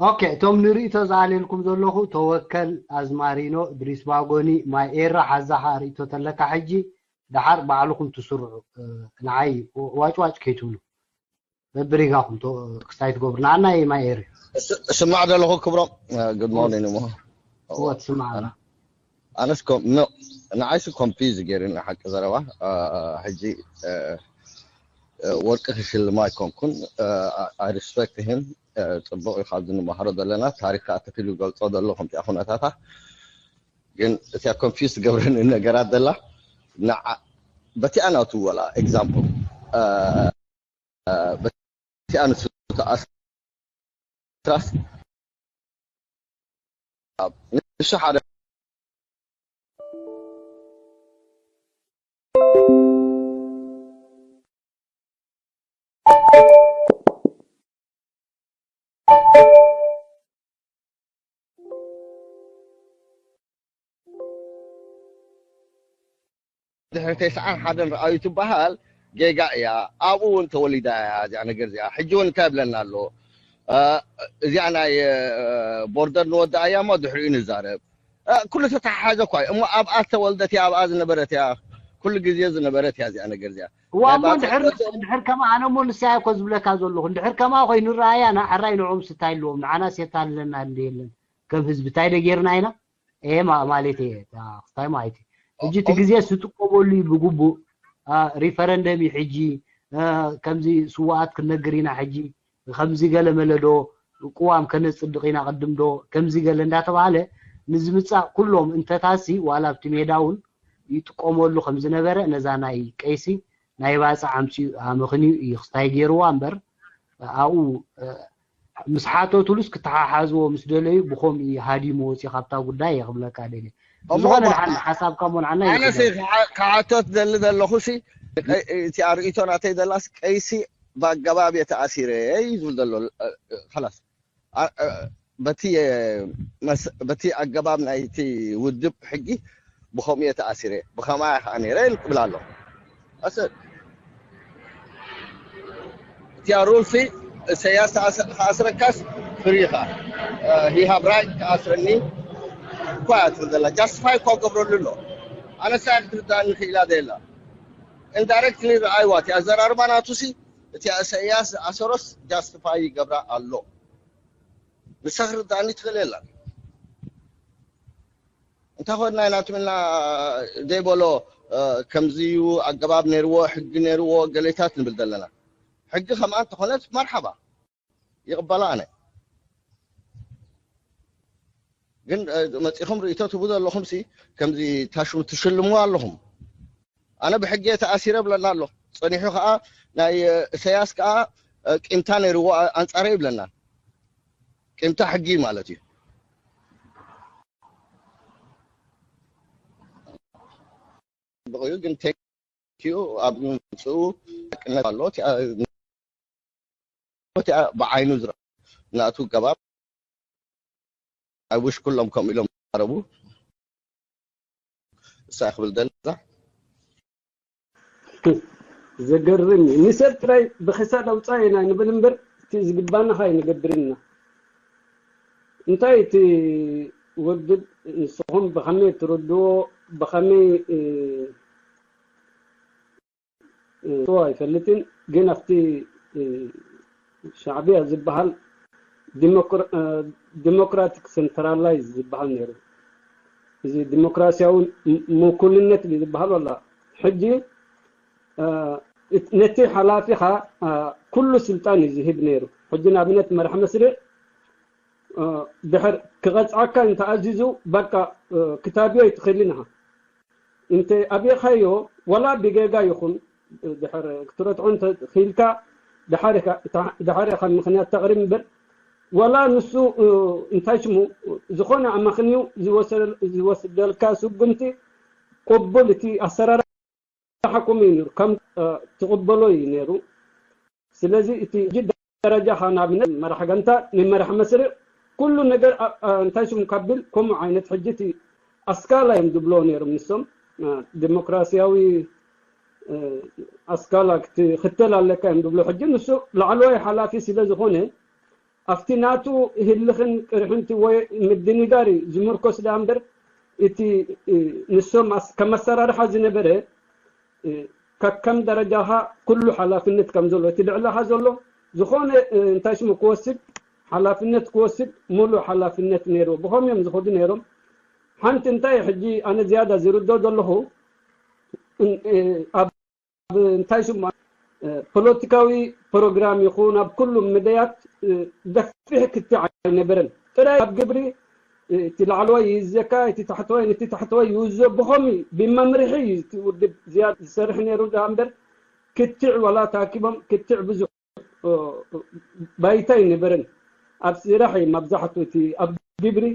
ኦኬ፣ እቶም ንርእይቶ ዝኣልየልኩም ዘለኹ ተወከል፣ ኣዝማሪኖ፣ እድሪስ ባጎኒ፣ ማይ ኤረ ሓዛ ኸኣ ርእይቶ ተለካ ሕጂ ደሓር ባዕልኹም ትስርዑ። ንዓይ ዋጭዋጭ ከይትብሉ በብሪጋኹም ክስታይ ትገብሩ። ንዓና እየ ማይ ኤረ። ስማዕ ዘለኹ ክብሮም። Good morning እሞ እወ ትስማዕ ኣላ። ኣነስ ንዓይስ ኮንፊዝ ገይርኒ ሓቂ ዘረባ። ሕጂ ወርቂ ክሽልማ ኣይኮንኩን። I respect him። ፅቡቅ እዩ ካብዚ ንመሃሮ ዘለና ታሪክ ከዓ ተኪሉ ይገልፆ ዘሎ ከምቲኣ ኩነታታ። ግን እቲኣ ኮንፊዝ ትገብረኒ ነገራት ዘላ በቲኣ ናቱ ወላ ኤግዛምፕል በቲኣ ንሱ ተኣስራስ ንሱ ሓደ ድሕሪ ተስዓን ሓደን ረኣዩ ትበሃል ጌጋ እያ። ኣብኡ እውን ተወሊዳ እያ እዚኣ ነገር እዚኣ። ሕጂ እውን እንታይ ይብለና ኣሎ? እዚኣ ናይ ቦርደር ንወድኣ እያ እሞ ድሕሪኡ ንዛረብ። ኩሉ ተተሓሓዘ እኳ እዩ እሞ ኣብኣ ዝተወልደት እያ፣ ኣብኣ ዝነበረት እያ፣ ኩሉ ግዜ ዝነበረት እያ እዚኣ ነገር እዚኣ። እዋ እሞ እንድሕር ከምኣ ኣነ እሞ ንስያ እኮ ዝብለካ ዘለኹ እንድሕር ከምኣ ኮይኑ ረኣያና ሕራይ ንዕኦም ስታይ ኣለዎም ንዓና ሴታ ኣለና እንደ የለን ከም ህዝቢ እንታይ ደጌርና ኢና ኤ ማለት እየ ክስታይ ማለት እዩ። ሕጂ እቲ ግዜ ስጥቀመሉ እዩ ብግቡእ። ሪፈረንደም እዩ ሕጂ። ከምዚ ስዋኣት ክንነግር ኢና ሕጂ። ከምዚ ገለ መለዶ ቅዋም ከነፅድቕ ኢና ቅድም ዶ ከምዚ ገለ እንዳተባሃለ ንዝምፃእ ኩሎም እንተታሲ ዋላ ኣብቲ ሜዳ እውን ይጥቀመሉ ከምዝነበረ ነዛ ናይ ቀይሲ ናይ ባፅዕ ኣምፅኡ ኣመኽንዩ እዩ ክስታይ ገይርዋ እምበር ኣብኡ ምስ ሓተቱሉስ ክተሓሓዝዎ ምስ ደለዩ ብኸምኡ እዩ ሃዲሙ ወፂኡ ካብታ ጉዳይ እየ ክብለካ ደልየ። ብዝኾነ ንዓና ሓሳብካ እሞ ንዓና ኣነሲ ክሓቶ ትደሊ ዘለኹ ሲ እቲ ኣርእቶ ናተይ ዘላስ ቀይሲ ብኣገባብ እየ ተኣሲረ እዩ ዝብል ዘሎ ላስ በቲ ኣገባብ ናይቲ ውድብ ሕጊ ብኸምኡ እየ ተኣሲረ ብኸምኣ እየ ከዓ ነይረ ክብል ኣሎ። እቲ ሩል ሲ እሰያስ ክኣስረካስ ፍሪ ኢኻ። ሂሃብ ራይት ክኣስረኒ እኳ እያ ትብል ዘላ ጃስቲፋይ እኳ ገብረሉ ኣሎ። ኣነሳ ክትርዳእኒ ክኢላ ዘየላ ኢንዳይረክትሊ ረኣይዋ እቲ ኣዘራርባ ናቱ ሲ እቲ እሰያስ ዝኣሰሮስ ጃስቲፋይ ይገብራ ኣሎ። ንሳ ክርዳእኒ ትኽእል የላን። እንታይ ኮድና ኢና ትብልና ዘይበሎ ከምዚ እዩ ኣገባብ ነይርዎ ሕጊ ነይርዎ ገሌታት ንብል ዘለና ሕጊ ከምኣ እንተኾነት መርሓባ ይቕበላ ኣነ ግን መፂኹም ርእቶ ትቡ ዘለኹም ሲ ከምዚ ታሽሙ ትሽልሙ ኣለኹም ኣነ ብሕጊ ተኣሲረ ብለና ኣሎ ፀኒሑ ከዓ ናይ እሰያስ ከዓ ቂምታ ነይርዎ ኣንፃረ ይብለና ቂምታ ሕጊ ማለት እዩ። ጽቡቕ እዩ ግን ቴንኪዩ ኣብ ምምፅኡ ሓቅነት ኣሎ። እቲኣ ብዓይኑ ዝረኣ ናቱ ገባብ I wish ኩሎም ከምኡ ኢሎም ኣረቡ እሳ ክብል ደላ ዘገርም እዩ። ንሰብ ጥራይ ብክሳድ ኣውፃእ ኢና ንብል እምበር እቲ ዝግባና ኣይንገብርን ኢና። እንታይ እቲ ውድብ ንስኹም ብኸመይ ትርድዎ ብኸመይ እ ኣይፈልጥን ግን ኣብቲ ሻዕብያ ዝበሃል ዲሞክራቲክ ሰንትራላይዝ ዝበሃል ነይሩ እዚ ዲሞክራሲያዊ ምኩልነት ዝበሃል ኣላ ሕጂ ነቲ ሓላፊኻ ኩሉ ስልጣን እዩ ዝህብ ነይሩ። ሕጂ ንኣብነት መራሕ መስርዕ ድሕር ክቐፅዓካ እንተኣዚዙ በቃ ክታብዮ ኣይትኽእልን ኢኻ። እንተ ኣብኻዮ ዋላ ብጌጋ ይኹን ድሕር ክትረትዖ እንተኽኢልካ ድሓር ኢኻ ምኽንያት ተቕርብ እምበር ዋላ ንሱ እንታይ ሽሙ ዝኾነ ኣመኽንዩ ዝወሰደልካ ስጉምቲ ቅቡል እቲ ኣሰራርሓ ከምኡ እዩ ነይሩ ከም ትቕበሎ እዩ ነይሩ። ስለዚ እቲ ደረጃኻ ንኣብነት መራሕ ጋንታ ንመራሕ መስርዕ ኩሉ ነገር እንታይ ሽሙ ካብል ከምኡ ዓይነት ሕጂ እቲ ኣስካላ እዮም ዝብሎ ነይሮም ንሶም ዲሞክራሲያዊ ኣስካላ ክትኽተል ኣለካ እዮም ዝብሎ። ሕጂ ንሱ ላዕለዋይ ሓላፊ ስለ ዝኾነ ኣብቲ ናቱ ህልኽን ቅርሕንቲ ወይ ምድንጋር እዩ ዝምርኮስ ደኣ እምበር እቲ ንሶም ከም ኣሰራርሓ ዝነበረ ከከም ደረጃኻ ኩሉ ሓላፍነት ከም ዘሎ እቲ ልዕለኻ ዘሎ ዝኾነ እንታይ ሽሙ ክወስድ ሓላፍነት ክወስድ ሙሉእ ሓላፍነት ነይርዎ። ብኸም እዮም ዝኸዱ ነይሮም። ሓንቲ እንታይ ሕጂ ኣነ ዝያዳ ዝርዶ ዘለኹ ኣብ እንታይ ሽሙ ፖለቲካዊ ፕሮግራም ይኹን ኣብ ኩሉ መደያት ገፊሕ ክትዕ ኣይነበረን። ጥራይ ኣብ ግብሪ እቲ ላዕለዋይ ይእዘካ እቲ ታሕተዋይ ነቲ ታሕተዋይ ይውዞ ብኸሚ ብመምርሒ እዩ እቲ ውድብ ዝያድ ዝሰርሕ ነይሩ ደኣ እምበር ክትዕ ዋላ ተኣኪቦም ክትዕ ብዙሕ ባይታ ኣይነበረን። ኣብ ስራሕ እዩ መብዛሕቱ እቲ ኣብ ግብሪ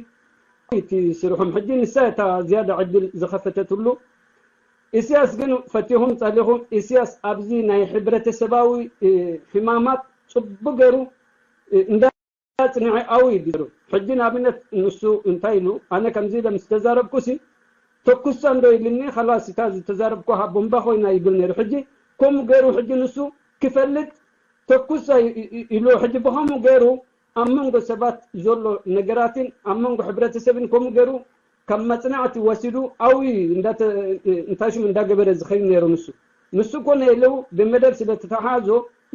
እቲ ስርሖም ሕጂ ንሳ እታ ዝያዳ ዕድል ዝኸፈተትሉ። ኢስያስ ግን ፈቲኹም ጸሊኹም ኢስያስ ኣብዚ ናይ ሕብረተሰባዊ ሕማማት ጽቡቅ ገይሩ እንዳ ጽንዐ ኣው ይብሉ። ሕጂ ንኣብነት ንሱ እንታይ ኢሉ ኣነ ከምዚ ኢለ ምስ ተዛረብኩሲ ተኩሳ እንዶ ኢልኒ ኸላስ እታ ዝተዛረብኩ ቦምባ ኮይና ይብል ነይሩ። ሕጂ ከምኡ ገይሩ ሕጂ ንሱ ክፈልጥ ተኩሳ ኢሉ ሕጂ ብኸምኡ ገይሩ ኣብ መንጎ ሰባት ዘሎ ነገራትን ኣብ መንጎ ሕብረተሰብን ከምኡ ገይሩ ካብ መጽናዕቲ ወሲዱ ኣው እንታይ ሽሙ እንዳገበረ ዝኸይድ ነይሩ ንሱ ንሱ እኮ ነየለው ብመደብ ስለ ተተሓዞ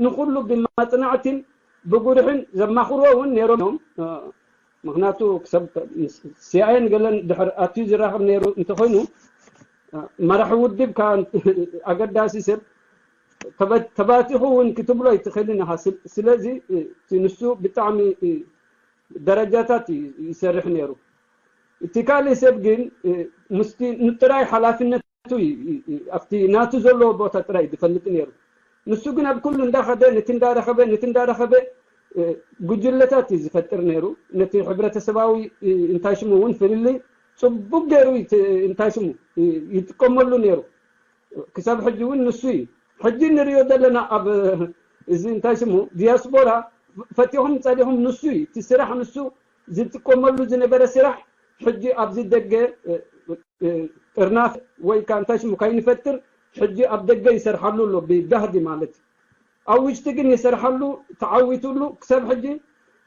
ንኹሉ ብመጽናዕትን ብጉርሕን ዘማኽርዎ እውን ነይሮም እዮም። ምክንያቱ ክሰብ ሲኣይኤን ገለን ድሕር ኣትዩ ዝራኸብ ነይሩ እንተኮይኑ መራሒ ውድብ ካ ኣገዳሲ ሰብ ተባቲኹ እውን ክትብሎ ኣይትኽእልን ኢኻ። ስለዚ ንሱ ብጣዕሚ ደረጃታት ይሰርሕ ነይሩ። እቲ ካልእ ሰብ ግን ምስቲ ንጥራይ ሓላፍነቱ ኣብቲ ናቱ ዘለዎ ቦታ ጥራይ ዝፈልጥ ነይሩ። ንሱ ግን ኣብ ኩሉ እንዳኸደ ነቲ እንዳረኸበ ነቲ እንዳረኸበ ጉጅለታት እዩ ዝፈጥር ነይሩ። ነቲ ሕብረተሰባዊ እንታይ ሽሙ እውን ፍልልይ ፅቡቅ ገይሩ እንታይ ሽሙ ይጥቀመሉ ነይሩ። ክሳብ ሕጂ እውን ንሱ እዩ። ሕጂ ንሪኦ ዘለና ኣብ እዚ እንታይ ሽሙ ዲያስፖራ ፈቲኹም ጸሊኹም ንሱ እዩ እቲ ስራሕ ንሱ ዝጥቀመሉ ዝነበረ ስራሕ ሕጂ ኣብዚ ደገ ጥርናፍ ወይ ከዓ እንታይ ሽሙ ካይንፈጥር ሕጂ ኣብ ደገ ይሰርሓሉ ኣሎ ብጋህዲ ማለት እዩ። ኣብ ውሽጢ ግን ይሰርሓሉ ተዓዊቱሉ ክሳብ ሕጂ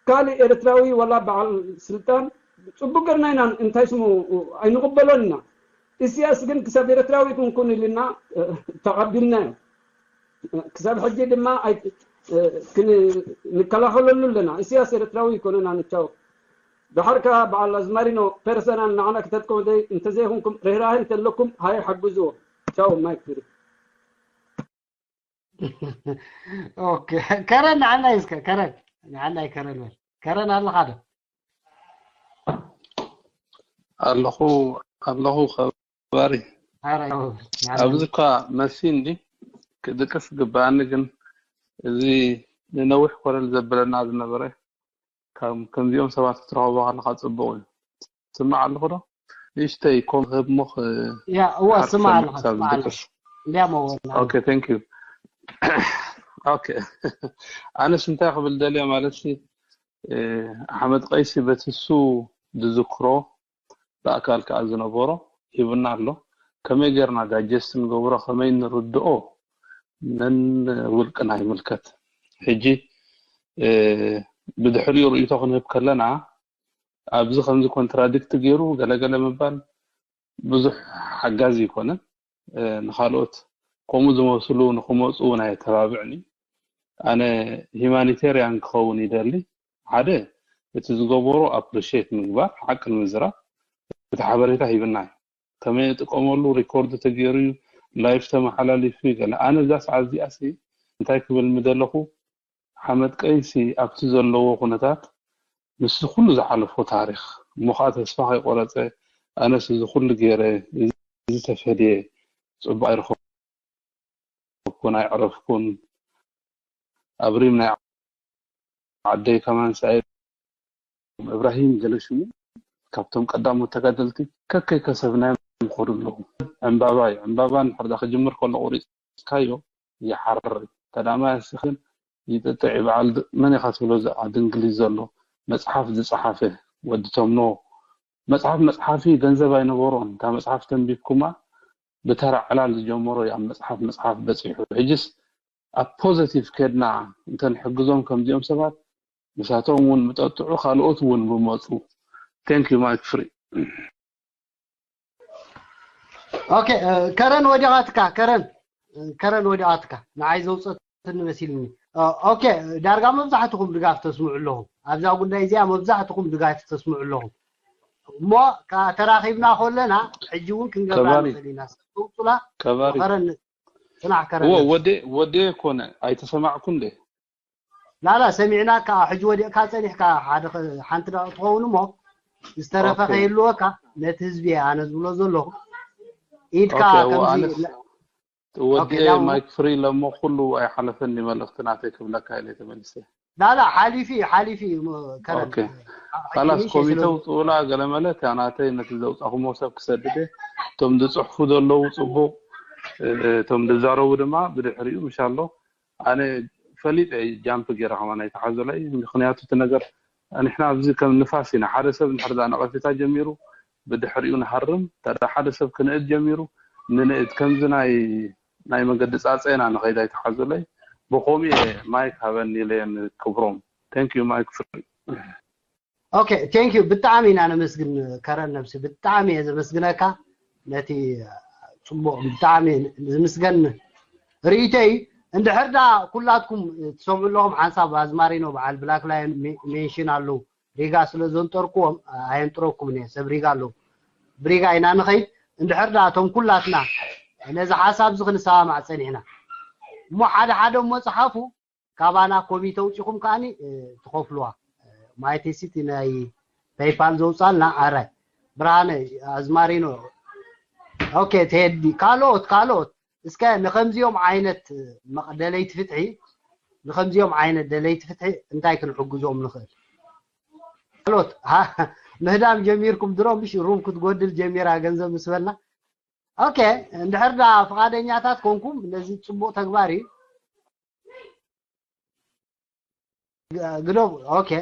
ካልእ ኤርትራዊ ዋላ በዓል ስልጣን ጽቡቅ ገርና ኢና እንታይ ሽሙ ኣይንቕበሎን ኢና። ኢስያስ ግን ክሳብ ኤርትራዊ ክንኩን ኢልና ተቐቢልናዮ። ክሳብ ሕጂ ድማ ንከላኸለሉ ኣለና። ኢስያስ ኤርትራዊ ይኮነን ኣነ ቻው። ድሓር ከኣ በዓል ኣዝማሪኖ ፐርሰናል ንዓና ክተጥቅዑ እንተዘይኹንኩም ርህራሄ እንተለኩም ሃይ ሓግዝዎ። ቻው ማይክ ፍሪ። ኦኬ ከረን ንዓናይ እስከ ከረን ንዓናይ ከረን በል ከረን ኣለኻ ዶ ኣለኹ ኣለኹ ከባሪ ኣብዚ እኳ መሲ እንዲ ክድቅስ ግባኣኒ ግን እዚ ንነዊሕ ኮለል ዘብለና ዝነበረ ከም ከምዚኦም ሰባት ክትረኽቦ ከለካ ፅቡቅ እዩ ትስማዕ ኣለኹ ዶ ንእሽተይ ኮም ክህብ ሞ ያ እወ ስማ ኣለኻ ስማ ኣለኻ እንዲያሞ ወና ኦኬ thank you okay ኣነስ እንታይ ክብል ደልየ ማለት ሲ ኣሕመድ ቀይሲ በትሱ ዝዝክሮ ብኣካል ከዓ ዝነበሮ ሂቡና ኣሎ ከመይ ገርና ዳጀስት ንገብሮ ከመይ ንርድኦ ነን ውልቅና ይምልከት ሕጂ ብድሕሪኡ ርእይቶ ክንህብ ከለና ኣብዚ ከምዚ ኮንትራዲክት ገይሩ ገለገለ ምባል ብዙሕ ሓጋዚ ኣይኮነን። ንኻልኦት ከምኡ ዝመስሉ ንክመፁ እውን ኣየተባብዕን እዩ። ኣነ ሂማኒቴርያን ክኸውን ይደሊ። ሓደ እቲ ዝገበሮ ኣፕሪሼት ምግባር፣ ሓቂ ንምዝራብ እቲ ሓበሬታ ሂብና እዩ። ከመይ ንጥቀመሉ ሪኮርድ ተገይሩ እዩ፣ ላይፍ ተመሓላሊፉ ገለ። ኣነ እዛ ሰዓት እዚኣ ሲ እንታይ ክብል ምደለኹ፣ ሓመድ ቀይሲ ኣብቲ ዘለዎ ኩነታት ምስዚ ኩሉ ዝሓለፎ ታሪኽ እሞ ከዓ ተስፋ ከይቆረፀ ኣነስ እዚ ኩሉ ገይረ እዚ ተፈድየ ፅቡቅ ኣይረኸብኩን ኣይዕረፍኩን ኣብ ሪም ናይ ዓደይ ከማን ሳኤ እብራሂም ገለ ሽሙ ካብቶም ቀዳሞት ተጋደልቲ ከከይ ከሰብናዮም ይኸዱ ኣለዉ። ዕምባባ እዩ። ዕምባባ እንድሕር ዳ ክጅምር ከሎ ቁሪፅካዮ ይሓርር። ተዳማይ ኣሲኽን ይጥጥዕ ይበዓል። መን ኢኻ ትብሎ እዚ ዓዲ እንግሊዝ ዘሎ መፅሓፍ ዝፀሓፈ ወዲ ተምኖ መፅሓፍ መፅሓፊ ገንዘብ ኣይነበሮን። እታ መፅሓፍ ተንቢብኩማ ብተራ ዕላል ዝጀመሮ እዩ ኣብ መፅሓፍ መፅሓፍ በፂሑ። ሕጅስ ኣብ ፖዘቲቭ ከድና እንተንሕግዞም ከምዚኦም ሰባት ምሳቶም እውን ምጠጥዑ ካልኦት እውን ምመፁ። Thank you Mike Free። ኦኬ ከረን ወዲቓትካ ከረን ከረን ወዲቓትካ ንዓይ ዘውፀትኒ መሲልኒ። ኦኬ ዳርጋ መብዛሕትኹም ድጋፍ ተስምዑ ኣለኹም ኣብዛ ጉዳይ እዚኣ መብዛሕትኹም ድጋፍ ተስምዑ ኣለኹም እሞ ተራኺብና ከለና ሕጂ እውን ክንገብራ ንኽእል ኢና። ሰብ ተውፁላ ከረን ጽናሕ ከረን ወዴ ኮነ ኣይተሰማዕኩ እንዴ? ላላ ሰሚዕናካ ሕጂ ወዲቕካ ጸኒሕካ ሓደ ሓንቲ ደቂ ትኸውን እሞ ዝተረፈ ከይህልወካ ነቲ ህዝቢ እየ ኣነ ዝብሎ ዘለኹ ኢድካ ከምዚ ወዲ ማይክ ፍሪ ለሞ ኩሉ ኣይሓለፈኒ መልእኽቲ ናተይ ክብለካ ኢለ ተመሊሰ ላላ ሓሊፊ ሓሊፊ ካላስ ኮሚተ ውፅኡላ ገለመለ እታ ናተይ ነቲ ዘውፃኹሞ ሰብ ክሰድደ እቶም ዝፅሕፉ ዘለዉ ፅቡቕ እቶም ዝዛረቡ ድማ ብድሕሪኡ ምሻሎ ኣነ ፈሊጠ ጃምፕ ገይረ ከማን ኣይተሓዘለይ ምክንያቱ እቲ ነገር ንሕና ኣብዚ ከም ንፋስ ኢና ሓደ ሰብ እንድሕር ዳ ነቐፌታ ጀሚሩ ብድሕሪኡ ንሃርም እንተ ሓደ ሰብ ክንእድ ጀሚሩ ንንእድ ከምዚ ናይ ናይ መገዲ ፃፀ ኢና ንኸይድ ኣይተሓዘለይ ብኸምኡ እየ ማይክ ሃበኒ ኢለየ ንክብሮም thank you ማይክ ፍሪ okay thank you ብጣዕሚ ኢና ነመስግን ከረን ነብሲ ብጣዕሚ እየ ዘመስግነካ ነቲ ፅቡቕ ብጣዕሚ ዝምስገን ርእይተይ እንድሕር ዳ ኩላትኩም ትሰምዑ ኣለኹም ሓንሳብ ኣዝማሪኖ በዓል ብላክ ላየን ሜንሽን ኣለዉ ሪጋ ስለ ዘንጠርኩዎም ኣየንጥረኩምን እየ ሰብ ሪጋ ኣለዉ ብሪጋ ኢና ንኸይድ እንድሕር ዳ እቶም ኩላትና ነዚ ሓሳብ እዚ ክንሰማማዕ ፀኒሕና እሞ ሓደ ሓደ እሞ ፀሓፉ ካባና ኮሚተ ውፂኹም ከዓኒ ትኸፍልዋ ማይቴሲቲ ናይ ፔይፓል ዘውፃልና ኣራይ ብርሃነ ኣዝማሪኖ ኦኬ ቴዲ ካልኦት ካልኦት እስከ ንከምዚኦም ዓይነት ደለይቲ ፍትሒ ንከምዚኦም ዓይነት ደለይቲ ፍትሒ እንታይ ክንሕግዞም ንኽእል ካልኦት ምህዳም ጀሚርኩም ድሮ ምሽ ሩም ክትጎድል ጀሚራ ገንዘብ ምስ በልና ኦኬ እንድሕር ዳ ፍቓደኛታት ኮንኩም ነዚ ፅቡቕ ተግባር እዩ ግደው okay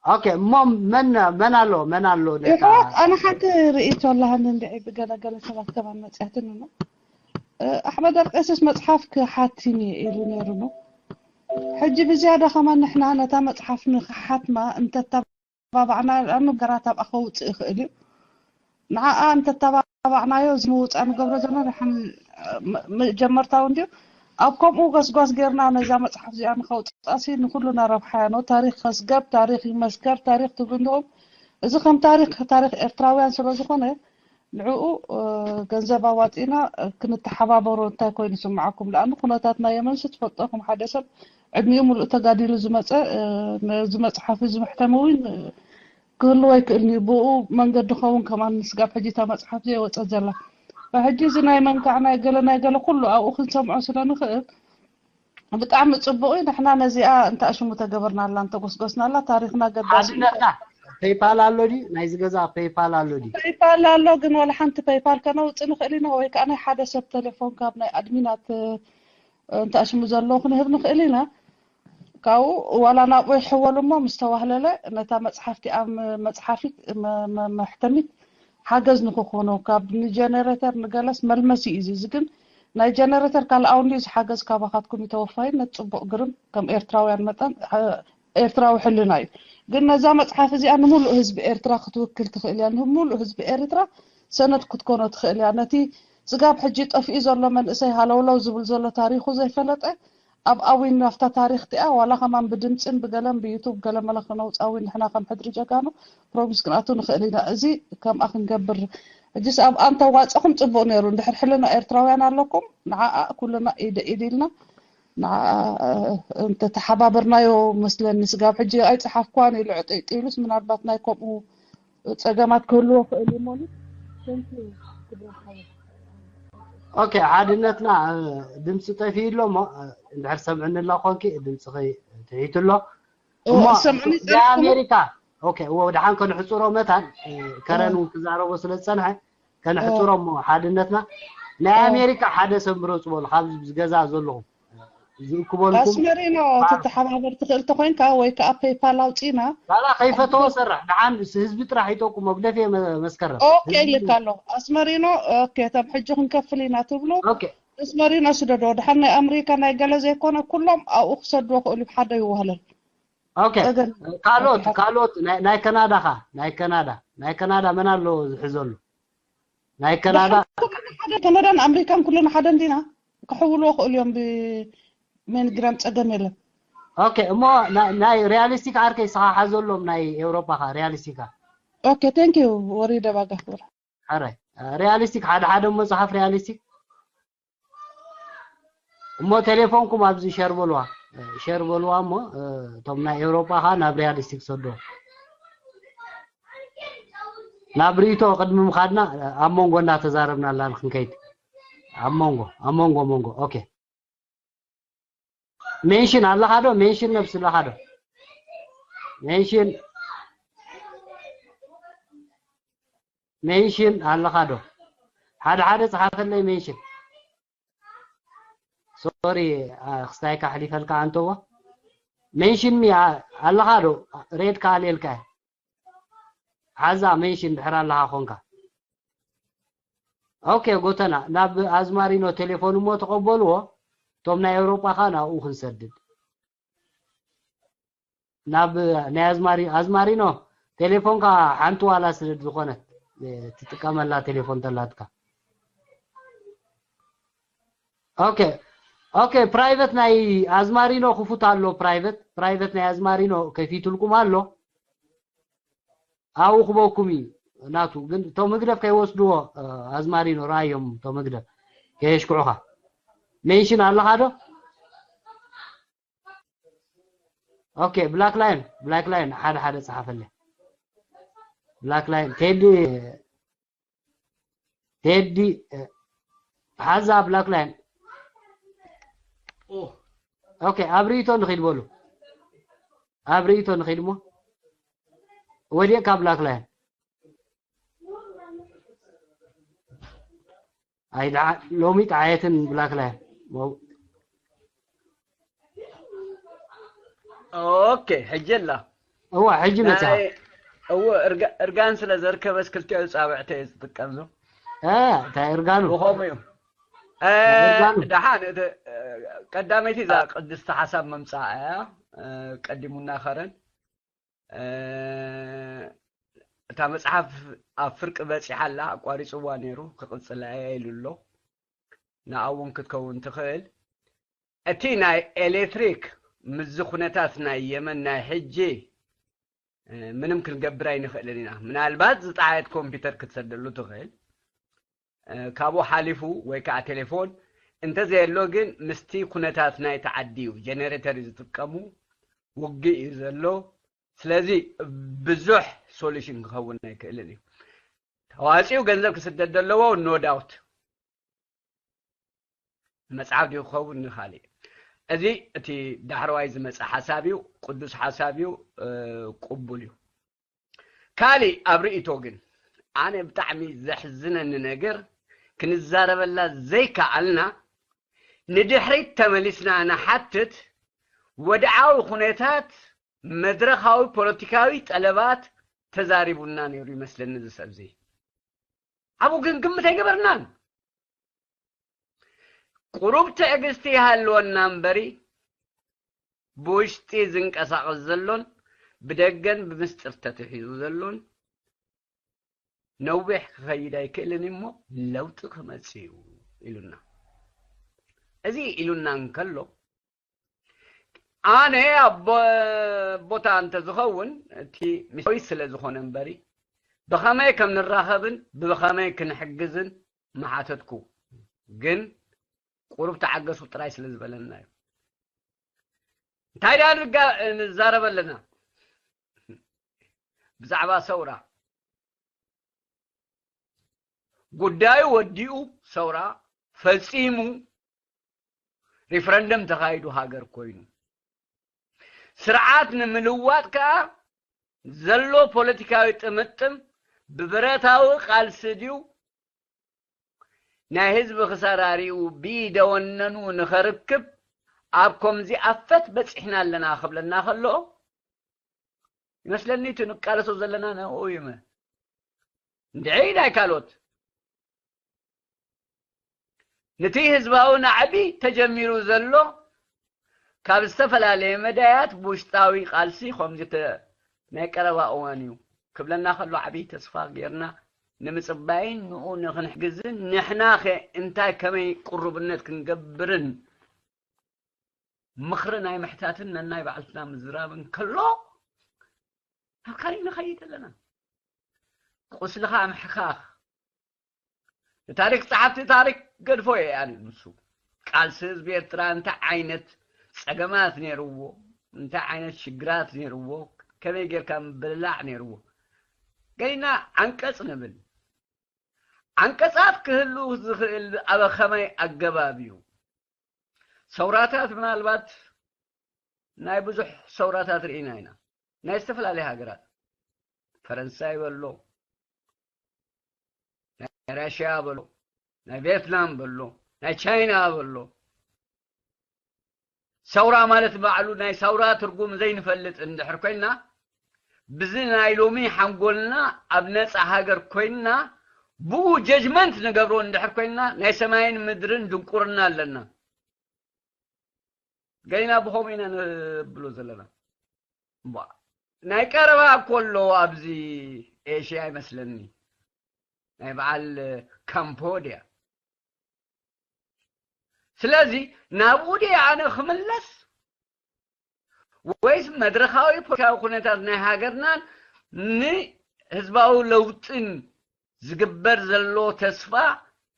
okay እሞ መን መን ኣሎ መን ኣሎ ይሕዋት ኣነ ሓንቲ ርእይቶ ኣለሃኒ እንድዒ ብገለገለ ሰባት ከማን መፅያትኒ እሞ ኣሕመድ ኣልቀስስ መፅሓፍ ክሓትም እየ ኢሉ ነይሩ ነው ሕጂ ብዝያዳ ከማን ንሕና ነታ መፅሓፍ ንክሓትማ እንተተባባዕና ነገራት ኣብኣ ከውፅእ ይኽእል እዩ ንዓኣ እንተተባባዕናዮ እዚ ምውፃእ ንገብሮ ዘለና ደሓን መጀመርታዊ እንድዩ ኣብ ከምኡ ጎስጓስ ጌርና ነዛ መፅሓፍ እዚኣ ንኸውፅኣሲ ንኩሉና ረብሓ እያ ነው ታሪክ ከስገብ ታሪክ ይመስከር ታሪክ ትብሉ እንዲኹም እዚ ከም ታሪክ ታሪክ ኤርትራውያን ስለ ዝኾነ ንዕኡ ገንዘብ ኣዋፂና ክንተሓባበሮ እንታይ ኮይኑ ይስምዓኩም ደኣ ኩነታት ናይ የመንሲ ትፈልጦ ከም ሓደ ሰብ ዕድሚኡ ሙሉእ ተጋዲሉ ዝመፀ ነዚ መፅሓፍ እዚ መሕተሚ እውን ክህልዎ ኣይክእልን እዩ። ብኡ መንገዲ ኸውን ከማን ንስጋብ ሕጂ እታ መፅሓፍ ዘይወፀት ዘላ ሕጂ እዚ ናይ መንካዕ ናይ ገለ ናይ ገለ ኩሉ ኣብኡ ክንሰምዖ ስለ ንኽእል ብጣዕሚ ፅቡቕ እዩ። ንሕና ነዚኣ እንተኣሽሙ ተገበርናላ እንተጎስጎስናላ ታሪኽና ገዳሲ ሓድነትና ፔይፓል ኣሎ ድዩ? ናይዚ ገዛ ፔይፓል ኣሎ ድዩ? ፔይፓል ኣሎ ግን ዋላ ሓንቲ ፔይፓል ከነውፅእ ንኽእል ኢና ወይ ከዓ ናይ ሓደ ሰብ ቴሌፎን ካብ ናይ ኣድሚናት እንተኣሽሙ ዘለዉ ክንህብ ንኽእል ኢና። ካብኡ ዋላ ናብኡ ይሕወል እሞ ምስ ተዋህለለ ነታ መፅሓፍቲ ኣብ መፅሓፊት መሕተሚት ሓገዝ ንክኾኖ ካብ ንጀነሬተር ንገለስ መልመሲ እዩ እዚ ግን ናይ ጀነሬተር ካልኣዊ እንዲ እዚ ሓገዝ ካባኻትኩም ይተወፋይ ነት ፅቡቅ ግርም ከም ኤርትራውያን መጠን ኤርትራዊ ሕልና እዩ ግን ነዛ መፅሓፍ እዚኣ ንምሉእ ህዝቢ ኤርትራ ክትውክል ትኽእል እያ ንምሉእ ህዝቢ ኤርትራ ሰነድ ክትኮኖ ትኽእል እያ ነቲ ስጋብ ሕጂ ጠፊኡ ዘሎ መንእሰይ ሃለውለው ዝብል ዘሎ ታሪኹ ዘይፈለጠ ኣብ ኣዊን ናፍታ ታሪኽ ቲኣ ዋላ ከማን ብድምፅን ብገለን ብዩቱብ ገለ መለ ክነውፃ ኣዊን ንሕና ከም ሕድሪ ጀጋኑ ፕሮሚስ ክንኣቱ ንኽእል ኢና እዚ ከምኣ ክንገብር ሕጂስ ኣብኣ እንተዋፀኹም ፅቡቕ ነይሩ። እንድሕር ሕልና ኤርትራውያን ኣለኩም፣ ንዓኣ ኩልና ኢደ ኢድ ኢልና ንዓኣ እንተተሓባበርናዮ መስለኒ። ስጋብ ሕጂ ኣይፀሓፍኳን ኢሉ ዕጥይጥ ኢሉስ፣ ምናልባት ናይ ከምኡ ፀገማት ክህልዎ ክእል እዩ እሞ። ኦኬ፣ ሓድነትና ድምፂ ጠፊኡ ኣሎ እሞ፣ እንድሕር ሰምዕኒ ኣሎ ኮንኪ ድምፂ ትሒቱ ኣሎ እሞ። ሰምዕኒ ናይ ኣሜሪካ። ኦኬ፣ እዎ፣ ደሓን ከንሕፅሮ መታን፣ ከረን እውን ክዛረቦ ስለ ዝፀንሐ ከንሕፅሮ እሞ ሓድነትና። ናይ ኣሜሪካ ሓደ ሰብ ምረፁ በሉ፣ ካብ ዝገዛ ዘለኹም ዝእክበልኩም። ኣስመሪኖ ትተሓባበር ትኽእል ተኮይንካ ወይ ከዓ ፔይፓል ኣውፂና። ካላ ከይፈተዎ ሰርሕ፣ ደሓን ህዝቢ ጥራሕ ይጠቁም። መግደፊ መስከረም ኦኬ፣ ልካ ኣሎ ኣስመሪኖ። ኦኬ፣ እቶም ሕጂ ክንከፍል ኢና ትብሉ ኣስመሪኖ ስደዶ። ደሓን ናይ ኣምሪካ ናይ ገለ ዘይኮነ ኩሎም ኣብኡ ክሰድዎ ክእሉ ሓደ ይዋህለል። ኦኬ፣ ካልኦት ካልኦት ናይ ካናዳ ኻ? ናይ ካናዳ ናይ ካናዳ መን ኣሎ ዝሕዘሉ? ናይ ካናዳ ሓደ ካናዳን ኣምሪካን ኩልና ሓደ እንዲና። ክሕውልዎ ክእሉ እዮም ብሜንግራም፣ ፀገም የለን። ኦኬ፣ እሞ ናይ ሪያሊስቲክ ዓርከይ ስኻ ሓዘሎም፣ ናይ ኤውሮፓ ኻ ሪያሊስቲካ። ኦኬ፣ ቴንክ ዩ ወሪደ ባጋፍር። ሕራይ ሪያሊስቲክ ሓደ ሓደ እሞ ፅሓፍ ሪያሊስቲክ እሞ ቴሌፎንኩም ኣብዚ ሸር በልዋ፣ ሸር በልዋ እሞ እቶም ናይ ኤውሮፓ ኻ ናብ ሪያሊስቲክ ሰዶ። ናብ ሪቶ ቅድሚ ምኻድና ኣብ መንጎ እንዳተዛረብና ኣላን ክንከይድ ኣብ መንጎ ኣብ መንጎ መንጎ ኦኬ። ሜንሽን ኣለኻ ዶ? ሜንሽን ነብሲ ኣለኻ ዶ? ሜንሽን ሜንሽን ኣለኻ ዶ? ሓደ ሓደ ጸሓፈለይ ሜንሽን። ሶሪ፣ ክስታይካ ኣሕሊፈልካ ኣንተዎ። ሜንሽን ሚ ኣለኻ ዶ? ሬድ ካሌልካ ሓዛ ሜንሽን ድሕር ኣለኻ ኮንካ። ኦኬ፣ ጎተና ናብ ኣዝማሪኖ ቴሌፎን እሞ ተቐበልዎ። እቶም ናይ ኤውሮጳ ኸኣ ናብኡ ክንሰድድ። ናብ ናይ ኣዝማሪ ኣዝማሪኖ ቴሌፎንካ ሓንቲ ዋላ ስለ ዝኾነት ትጥቀመላ ቴሌፎን ተላትካ። ኦኬ ኦኬ፣ ፕራይቨት ናይ ኣዝማሪኖ ክፉት ኣሎ። ፕራይቨት ፕራይቨት ናይ ኣዝማሪኖ ከፊትልኩም ኣሎ። ኣብኡ ክበኩም እዩ ናቱ። ግን እቶም ህግደፍ ከይወስድዎ ኣዝማሪኖ ረኣዮም። እቶም ህግደፍ ከየሽክዑኻ። ሜንሽን ኣለኻ ዶ? ኦኬ፣ ብላክ ላይን ብላክ ላይን ሓደ ሓደ ጸሓፈለይ። ብላክ ላይን ቴዲ ቴዲ ሓዛ ብላክ ላይን። ኦኬ፣ ኣብ ርእይቶ ንኺድ በሉ። ኣብ ርእይቶ ንኺድ እሞ ወዲቕካ ብላክ ላይን። ኣይ ደዓ ሎሚ ጠዓየትን ብላክ ላይን። ኦኬ፣ ሕጂ ኣላ። እዋ፣ ሕጂ መጽኣ። ናይ እዎ፣ እርጋ- እርጋን ስለ ዘርከበስ ክልቲኡ ጻብዕተ እየ ዝጥቀም ዞ። እ፣ እንታይ እርጋኑ? ብኸምኡ እዩ። እ፣ እርጋኑ። ደሓን፣ እቲ፣ እ፣ ቀዳመይቲ እዛ ቅድስቲ ሓሳብ መምጻእ እያ። እ፣ ቀዲሙና ኸረን። እ፣ እታ መጽሓፍ ኣብ ፍርቂ በጺሓ ኣላ፣ ኣቋሪጽዋ ነይሩ፣ ክቕጽላ እየ ኢሉ ኣሎ። ንኣ እውን ክትከውን ትኽእል። እቲ ናይ ኤሌክትሪክ ምስዚ ኩነታት ናይ የመን ናይ ሕጂ፣ እ፣ ምንም ክንገብር ኣይንኽእልን ኢና። ምናልባት ዝጠዓየት ኮምፒውተር ክትሰደሉ ትኽእል። እ፣ ካብኡ ሓሊፉ ወይ ከዓ ቴሌፎን እንተዘየሎ ግን ምስቲ ኩነታት ናይቲ ዓዲ እዩ። ጀነሬተር እዩ ዝጥቀሙ፣ ውግእ እዩ ዘሎ። ስለዚ ብዙሕ ሶሉሽን ክኸውን ኣይክእልን እዩ። ተዋፂኡ ገንዘብ ክስደድ ዘለዎ ኖ ዳውት። ንመጽሓፍ ድዩ ክኸውን ንኻሊእ? እዚ እቲ ዳሕረዋይ ዝመጽእ ሓሳብ እዩ፣ ቅዱስ ሓሳብ እዩ፣ እ፣ ቅቡል እዩ። ካሊእ ኣብ ርእይቶ ግን ኣነ ብጣዕሚ ዘሕዝነኒ ነገር ክንዛረበላ ዘይከኣልና ንድሕሪት ተመሊስና ንሓትት ወድዓዊ ኩነታት መድረኻዊ ፖለቲካዊ ጠለባት ተዛሪቡና ነይሩ ይመስለኒ እዚ ሰብ እዚ። ኣብኡ ግን ግምት ኣይገበርናን። ቁሩብ ትዕግስቲ ይሃልወና እምበሪ ብውሽጢ ዝንቀሳቐስ ዘሎን ብደገን ብምስጢር ተትሒዙ ዘሎን ነዊሕ ክኸይድ ኣይክእልን እሞ ለውጢ ክመጽእ እዩ ኢሉና። እዚ ኢሉና እንከሎ ኣነ ኣብ ቦታ እንተ ዝኸውን እቲ ሚስጢራዊ ስለ ዝኾነ እምበሪ ብኸመይ ከም ንራኸብን ብኸመይ ክንሕግዝን ምሓተትኩ። ግን ቁሩብ ተዓገሱ ጥራይ ስለ ዝበለና እዩ። እንታይ ደኣ ንጋ-፣ ንዛረብ ኣለና? ብዛዕባ ሰውራ። ጉዳዩ ወዲኡ፣ ሰውራ ፈጺሙ፣ ሪፍረንደም ተኻይዱ ሃገር ኮይኑ። ስርዓት ንምልዋጥ ከኣ ዘሎ ፖለቲካዊ ጥምጥም ብብረታዊ ቃልሲ ድዩ ናይ ህዝቢ ክሳራ ሪኡ ብኢደ ወነኑ ንኸርክብ ኣብ ከምዚ ኣፈት በጺሕና ኣለና ክብለና ከሎ፣ ይመስለኒ እቲ ንቃለሶ ዘለና ንዕኡ እዩ። እመ እንድዒ ናይ ካልኦት ነቲ ህዝባዊ ናዕቢ ተጀሚሩ ዘሎ ካብ ዝተፈላለየ መዳያት ብውሽጣዊ ቃልሲ ከምዚ ተ-፣ ናይ ቀረባ እዋን እዩ ክብለና ከሎ ዓብዪ ተስፋ ጌርና ንምጽባይን ንኡ ንክንሕግዝን ንሕና ኸ እንታይ ከመይ ቅሩብነት ክንገብርን ምኽሪ ናይ ምሕታትን ነናይ ባዕልትና ምዝራብን ከሎ ናብ ካሊእ ንኸይድ ኣለና። ቁስልኻ ምሕካኽ። ንታሪክ ጸሓፍቲ ታሪክ ገድፎ እየ ኣነ ንሱ። ቃልሲ ህዝቢ ኤርትራ እንታይ ዓይነት ጸገማት ነይርዎ፣ እንታይ ዓይነት ሽግራት ነይርዎ፣ ከመይ ጌርካ ምብልላዕ ነይርዎ። ገሊና ዓንቀጽ ንብል። ዓንቀጻት ክህሉ ዝኽእል ኣብ ከመይ ኣገባብ እዩ? ሰውራታት ምናልባት ናይ ብዙሕ ሰውራታት ርኢና ኢና። ናይ ዝተፈላለያ ሃገራት፣ ፈረንሳይ በሎ፣ ናይ ራሽያ በሎ፣ ናይ ቪየትናም በሎ፣ ናይ ቻይና በሎ። ሰውራ ማለት ባዕሉ ናይ ሰውራ ትርጉም ዘይንፈልጥ እንድሕር ኮይና፣ ብዚ ናይ ሎሚ ሓንጎልና ኣብ ነጻ ሃገር ኮይና፣ ብኡ ጀጅመንት ንገብሮ እንድሕር ኮይና፣ ናይ ሰማይን ምድርን ድንቁርና ኣለና። ገሊና ብኸምኡ ኢና ንብሎ ዘለና። እምቧ፣ ናይ ቀረባ እኮ ኣሎ ኣብዚ ኤሽያ ይመስለኒ። ናይ በዓል ካምቦድያ። ስለዚ ናብኡ ድየ ኣነ ክምለስ? ወይስ መድረኻዊ ፖለቲካዊ ኩነታት ናይ ሃገርናን ንህዝባዊ ለውጥን ዝግበር ዘሎ ተስፋ፣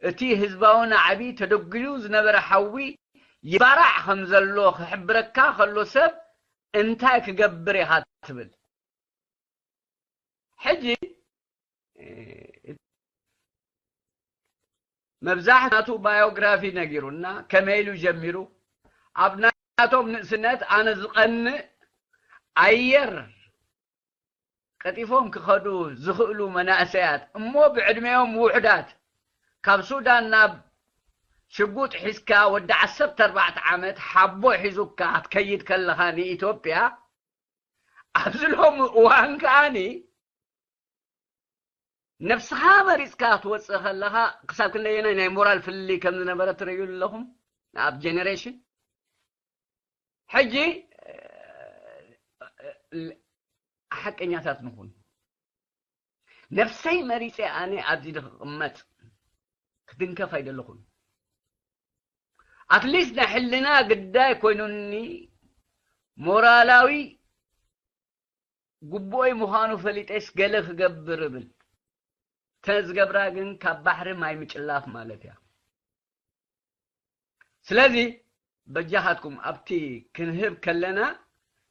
እቲ ህዝባዊ ናዕቢ ተደጒሉ ዝነበረ ሓዊ ይባራዕ ከም ዘሎ ክሕብረካ ከሎ ሰብ እንታይ ክገብር ኢኻ ትብል? ሕጂ፣ እ፣ መብዛሕትኡ ናቱ ባዮግራፊ ነጊሩና፣ ከመይ ኢሉ ጀሚሩ፣ ኣብ ናቶም ንእስነት ኣነ ዝቐንእ ኣየር ቀጢፎም ክኸዱ ዝኽእሉ መናእሰያት፣ እሞ ብዕድሜኦም ውሑዳት፣ ካብ ሱዳን ናብ ሽጉጥ ሒዝካ ወዲ ዓሰርተ ኣርባዕተ ዓመት ሓቦ ሒዙካ ክትከይድ ከለኻ ንኢትዮጵያ፣ ኣብዚ ሎሚ እዋን ከኣኒ ነብስኻ መሪጽካ ክትወጽእ ከለኻ ክሳብ ክንደየናይ ናይ ሞራል ፍልልይ ከም ዝነበረ ትርእዩ ኣለኹም ኣብ ጀነሬሽን። ሕጂ፣ እ፣ ሓቀኛታት ንኹን። ነብሰይ መሪጸ ኣነ ኣብዚ ክቕመጥ ክትንከፍ ኣይደለኹን። ኣትሊስት ናይ ሕልና ግዳይ ኮይኑኒ ሞራላዊ ግቡኦይ ምዃኑ ፈሊጠስ ገለ ክገብር እብል። እተ ዝገብራ ግን ካብ ባሕሪ ማይ ምጭላፍ ማለት እያ። ስለዚ በጃኻትኩም ኣብቲ ክንህብ ከለና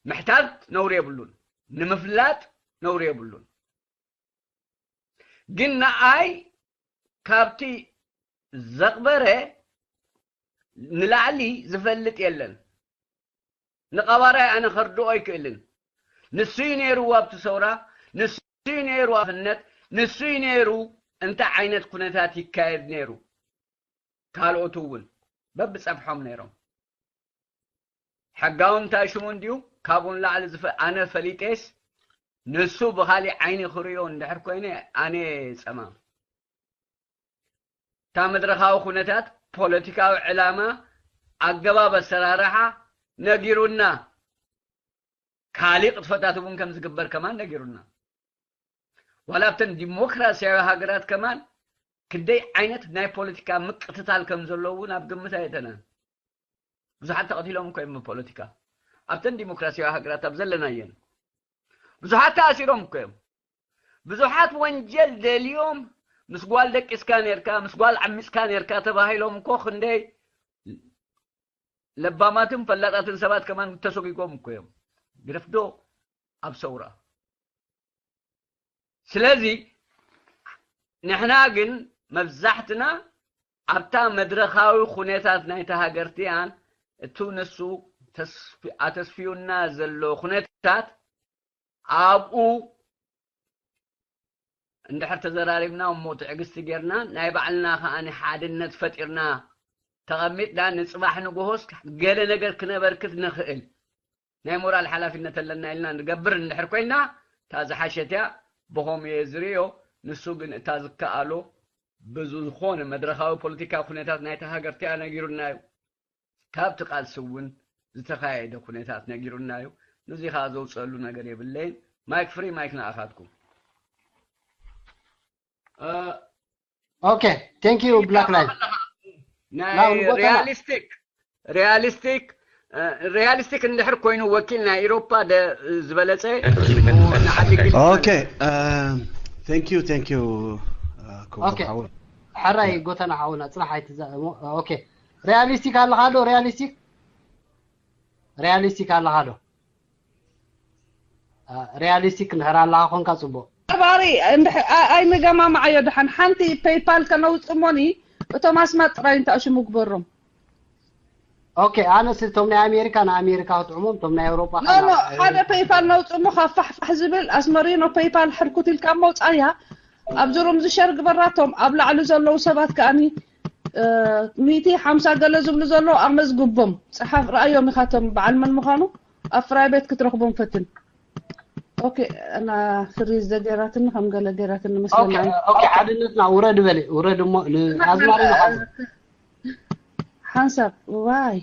ምሕታት ነውሪ የብሉን፣ ንምፍላጥ ነውሪ የብሉን። ግን ንኣይ ካብቲ ዘቕበረ ንላዕሊ ዝፈልጥ የለን። ንቐባራይ ኣነ ከርድኦ ኣይክእልን። ንሱ እዩ ነይሩ ኣብቲ ሰውራ፣ ንሱ እዩ ነይሩ ኣብነት፣ ንሱ እዩ ነይሩ እንታይ ዓይነት ኩነታት ይካየድ ነይሩ። ካልኦት እውን በብጸፍሖም ነይሮም። ሕጋዊ እንታይ ሽሙ እንድዩ ካብኡ ንላዕሊ ዝፈ-፣ ኣነ ፈሊጤስ ንሱ ብኻሊእ ዓይኒ ክርእዮ እንድሕር ኮይነ ኣነ ጸማም። እታ መድረኻዊ ኩነታት፣ ፖለቲካዊ ዕላማ፣ ኣገባብ ኣሰራርሓ ነጊሩና። ካሊእ ቅጥፈታት እውን ከም ዝግበር ከማን ነጊሩና። ዋላ ኣብተን ዲሞክራሲያዊ ሃገራት ከማን ክንደይ ዓይነት ናይ ፖለቲካ ምቅትታል ከም ዘሎ እውን ኣብ ግምት ኣየተናን። ብዙሓት ተቐቲሎም እኮ እዮም ብፖለቲካ። ኣብተን ዲሞክራሲያዊ ሃገራት ኣብ ዘለናየን ብዙሓት ተኣሲሮም እኮ እዮም። ብዙሓት ወንጀል ደልዮም ምስ ጓል ደቂስካ ነርካ፣ ምስ ጓል ዓሚፅካ ነርካ ተባሂሎም እኮ ክንደይ ለባማትን ፈላጣትን ሰባት ከማን ተሰጒጎም እኮ እዮም። ግደፍዶ ኣብ ሰውራ። ስለዚ ንሕና ግን መብዛሕትና ኣብታ መድረኻዊ ኩነታት ናይታ ሃገርቲያን እቱ ንሱ ተስፊ-፣ ኣተስፊዩና ዘሎ ኩነታት ኣብኡ እንድሕር ተዘራሪብና እሞ ትዕግስቲ ጌርና ናይ ባዕልና ከኣ ሓድነት ፈጢርና ተቐሚጥና ንጽባሕ ንግሆስ ገለ ነገር ክነበርክት ንኽእል ናይ ሞራል ሓላፊነት ኣለና ኢልና ንገብር እንድሕር ኮይና እታ ዝሓሸት እያ። ብኸምኡ እየ ዝርእዮ። ንሱ ግን እታ ዝከኣሎ ብዝኾነ መድረኻዊ ፖለቲካዊ ኩነታት ናይታ ሃገር እቲኣ ነጊሩና እዩ። ካብቲ ቃልሲ እውን ዝተኻየደ ኩነታት ነጊሩና እዩ። ነዚ ኸዓ ዘውፅአሉ ነገር የብለይን። ማይክ ፍሪ፣ ማይክ ንኣኻትኩም። ኦኬ፣ ቴንክ ዩ ብላክ ላይን። ናይ ሪያሊስቲክ ሪያሊስቲክ ሪያሊስቲክ እንድሕር ኮይኑ ወኪል ናይ ኤሮፓ ዝበለፀ ንዓዲ ግልፂ ኦኬ፣ ቴንክ ዩ ቴንክ ዩ። ኦኬ፣ ሕራይ ጎተና ሓውና ፅራሕ ኣይትዛ። ኦኬ፣ ሪያሊስቲክ ኣለኻ ዶ? ሪያሊስቲክ ሪያሊስቲክ ኣለኻ ዶ? ሪያሊስቲክ እንድሕር ኣለኻ ኮንካ ፅቡቅ። ባሪ ኣይንገማማዓዮ። ደሓን ሓንቲ ፔይፓል ከነውፅ እሞኒ እቶም ኣስማት ጥራይ እንተኣሽሙ ግበሮም። ኦኬ፣ ኣነስ እቶም ናይ ኣሜሪካ ንኣሜሪካ ክጥዕሞም፣ እቶም ናይ ኤውሮጳ ኖ ኖ፣ ሓደ ፔይፓል ነውፅ እሞ ካብ ፋሕፋሕ ዝብል ኣስመሪኖ ፔይፓል ሕርኩት ኢልካ መውፃያ። ኣብዚ ሩም ዝሸር ግበራቶም ኣብ ላዕሊ ዘለዉ ሰባት ከኣኒ ሚእቲ ሓምሳ ገለ ዝብሉ ዘለዉ ኣመዝግቦም። ፀሓፍ ረኣዮም ኢኻቶም በዓል መን ምዃኑ ኣብ ፍራይ ቤት ክትረኽቦም ፈትን። ኦኬ፣ እና ፍሪዝ ዘገይራትኒ ከም ገለ ገይራትኒ መስለኒ። ኦኬ፣ ሓድነትና ውረድ በሊ፣ ውረድ እሞ ንኣዝማሪ ንሓዝ ሓንሳብ ዋይ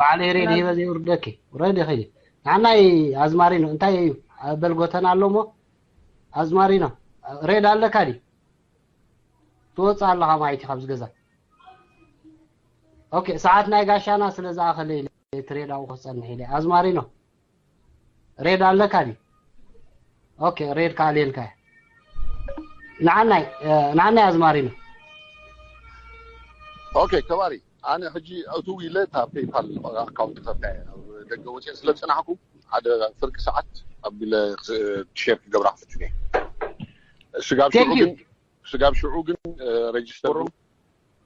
ባዕለይ ሬድ ሂበ ዘይውርደኪ ውረድ ይኸይድ። ንዓናይ ኣዝማሪ ነው እንታይ እዩ በልጎተን ኣሎ እሞ ኣዝማሪ ነው ሬድ ኣለካ ዲ ትወፅእ ኣለኻ ማለት እዩ ካብዚ ገዛ። ኦኬ፣ ሰዓት ናይ ጋሻና ስለ ዝኣኸለ ኢለ ትሬድ ኣብኡ ክፀንሕ ኢለ። ኣዝማሪኖ ሬድ ኣለካ ድዩ? ኦኬ፣ ሬድ ከኣ ኣልየልካ እየ። ንዓናይ ንዓናይ ኣዝማሪኖ። ኦኬ ከባሪ፣ ኣነ ሕጂ እትው ኢለ እታ ፔይፓል ኣካውንት ከፍታ እየ። ኣብ ደገ ወፅየ ስለ ዝፀናሕኩ ሓደ ፍርቂ ሰዓት ኣቢለ ሼር ክገብራ ክፍትን እየ። ስጋብ ሽዑ ግን ስጋብ ሽዑ ግን ሬጅስተር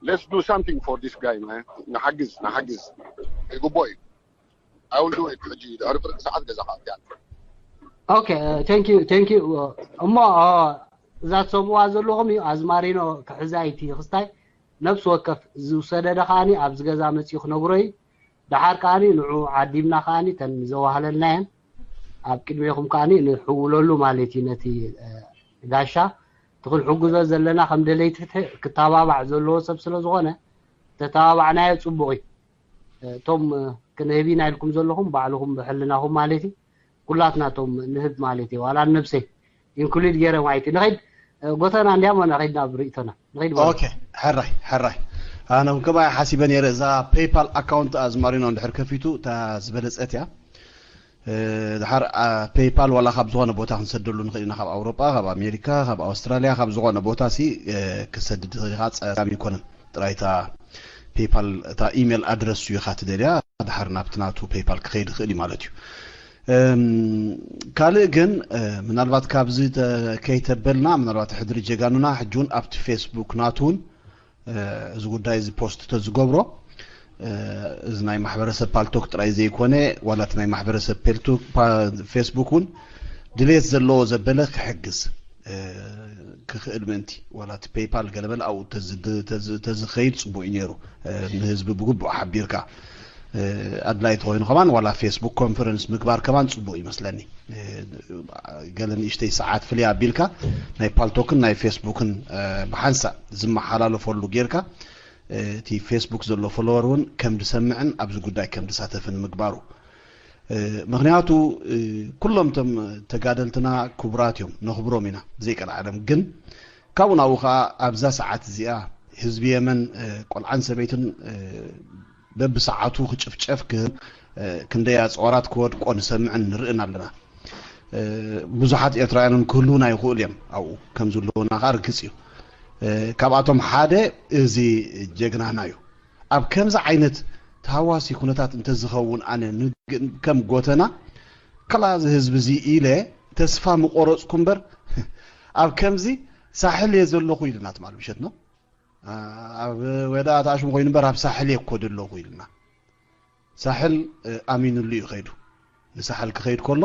let's do something for this guy man። ንሓግዝ ንሓግዝ ይግቦ እዩ። I will do it ሕጂ ድሕሪ ፍርቂ ሰዓት ገዛ ከኣቲ ኣለ። Okay, thank you, thank you. እሞ እዛ ትሰምዋ ዘለኹም እዩ ኣዝማሪኖ ክሕዛ ይቲ ክስታይ ነብሲ ወከፍ ዝውሰደደ ከኣኒ ኣብዚ ገዛ መፅኡ ክነግሮ እዩ። ደሓር ከኣኒ ንዑ ዓዲምና ከኣኒ ተን ዘዋህለልናየን ኣብ ቅድሜኹም ከኣኒ ንሕውለሉ ማለት እዩ ነቲ ጋሻ እቲ ክንሕግዞ ዘለና ከም ደለይቲ ፍትሒ ክተባባዕ ዘለዎ ሰብ ስለ ዝኾነ ተተባባዕናዮ ፅቡቕ እዩ። እቶም ክንህብ ኢና ኢልኩም ዘለኹም ባዕልኹም ብሕልናኹም ማለት እዩ ኩላትና እቶም ንህብ ማለት እዩ ዋላ ነብሰይ ኢንክሉድ ገይረ ማለት እዩ ንኸይድ ጎተና እንዲያሞ ንኸይድ ናብ ርእቶና ንኸይድ ኦኬ ሕራይ ሕራይ ኣነ እውን ከምኣ ሓሲበ ነይረ እዛ ፔይፓል ኣካውንት ኣዝማሪኖ እንድሕር ከፊቱ እታ ዝበለፀት እያ ድሓር ፔይፓል ዋላ ካብ ዝኾነ ቦታ ክንሰደሉ ንኽእል ኢና ካብ ኣውሮጳ ካብ ኣሜሪካ ካብ ኣውስትራሊያ ካብ ዝኾነ ቦታ ሲ ክሰድድ ኢኻ ፀጋም ይኮነን ጥራይ እታ ፔይፓል እታ ኢሜል ኣድረሱ ኢኻ ትደልያ ድሓር ናብቲ ናቱ ፔይፓል ክኸይድ ይኽእል እዩ ማለት እዩ ካልእ ግን ምናልባት ካብዚ ከይተበልና ምናልባት ሕድሪ ጀጋኑና ሕጂ እውን ኣብቲ ፌስቡክ ናቱ እውን እዚ ጉዳይ እዚ ፖስት ተዝገብሮ እዚ ናይ ማሕበረሰብ ፓልቶክ ጥራይ ዘይኮነ ዋላ እቲ ናይ ማሕበረሰብ ፌስቡክ እውን ድሌት ዘለዎ ዘበለ ክሕግዝ ክኽእል ምእንቲ ዋላ እቲ ፔይፓል ገለበለ ኣብኡ ተዝኸይድ ፅቡቅ እዩ ነይሩ ንህዝቢ ብግቡእ ሓቢርካ ኣድላይ ተኮይኑ ከማን ዋላ ፌስቡክ ኮንፈረንስ ምግባር ከማን ፅቡቅ ይመስለኒ ገለ ንእሽተይ ሰዓት ፍልይ ኣቢልካ ናይ ፓልቶክን ናይ ፌስቡክን ብሓንሳእ ዝመሓላለፈሉ ጌርካ እቲ ፌስቡክ ዘሎ ፎሎወር እውን ከም ዝሰምዕን ኣብዚ ጉዳይ ከም ዝሳተፍን ምግባሩ ምክንያቱ ኩሎም ቶም ተጋደልትና ክቡራት እዮም ነኽብሮም ኢና ብዘይቀልዓለም ግን ካብኡ ናብኡ ከዓ ኣብዛ ሰዓት እዚኣ ህዝቢ የመን ቆልዓን ሰበይትን በብሰዓቱ ክጭፍጨፍ ክንደይ ኣፅዋራት ክወድቆ ንሰምዕን ንርእን ኣለና ብዙሓት ኤርትራውያን ክህልውና ይኽእሉ እዮም ኣብኡ ከም ዝህልውና ከዓ ርግፅ እዩ። ካብኣቶም ሓደ እዚ ጀግናና እዩ። ኣብ ከምዚ ዓይነት ተሃዋሲ ኩነታት እንተዝኸውን ኣነ ከም ጎተና ከላ እዚ ህዝቢ እዚ ኢለ ተስፋ ምቆረፅኩ እምበር ኣብ ከምዚ ሳሕል እየ ዘለኹ ኢልና ትማል ምሸት ነው ኣብ ወዳ ተኣሽሙ ኮይኑ እምበር ኣብ ሳሕል እየ እኮ ዘለኹ ኢልና ሳሕል ኣሚኑሉ እዩ ከይዱ። ንሳሕል ክኸይድ ከሎ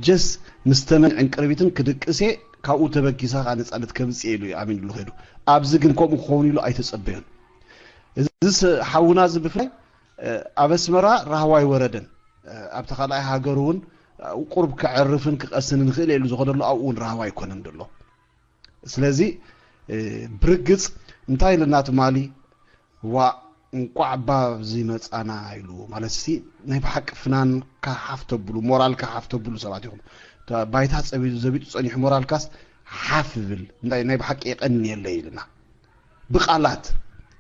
ጀስ ምስ ተመን ዕንቅርቢትን ክድቅሴ ካብኡ ተበጊሳ ከዓ ነፃነት ከምፅእ ኢሉ እዩ ኣሚኑሉ ከይዱ። ኣብዚ ግን ከምኡ ክኸውን ኢሉ ኣይተፀበዮን። እዚ ሓውና እዚ ብፍላይ ኣብ ኣስመራ ራህዋ ኣይወረደን። ኣብቲ ካልኣይ ሃገር እውን ቁርብ ክዕርፍን ክቀስንን ክእል ኢሉ ዝኸደሉ ኣብኡ እውን ራህዋ ኣይኮነን ዘሎ። ስለዚ ብርግፅ እንታይ ኢልና ትማሊ ዋእ እንቋዕ ባዚ መፃና ኢሉ ማለት ሲ ናይ ብሓቂ ፍናንካ ሓፍ ተብሉ ሞራልካ ሓፍ ተብሉ ሰባት ኢኹም። ባይታ ዘቢጡ ፀኒሑ ሞራልካስ ሓፍ ይብል። ናይ ብሓቂ የቀንየለይ ኢልና ብቃላት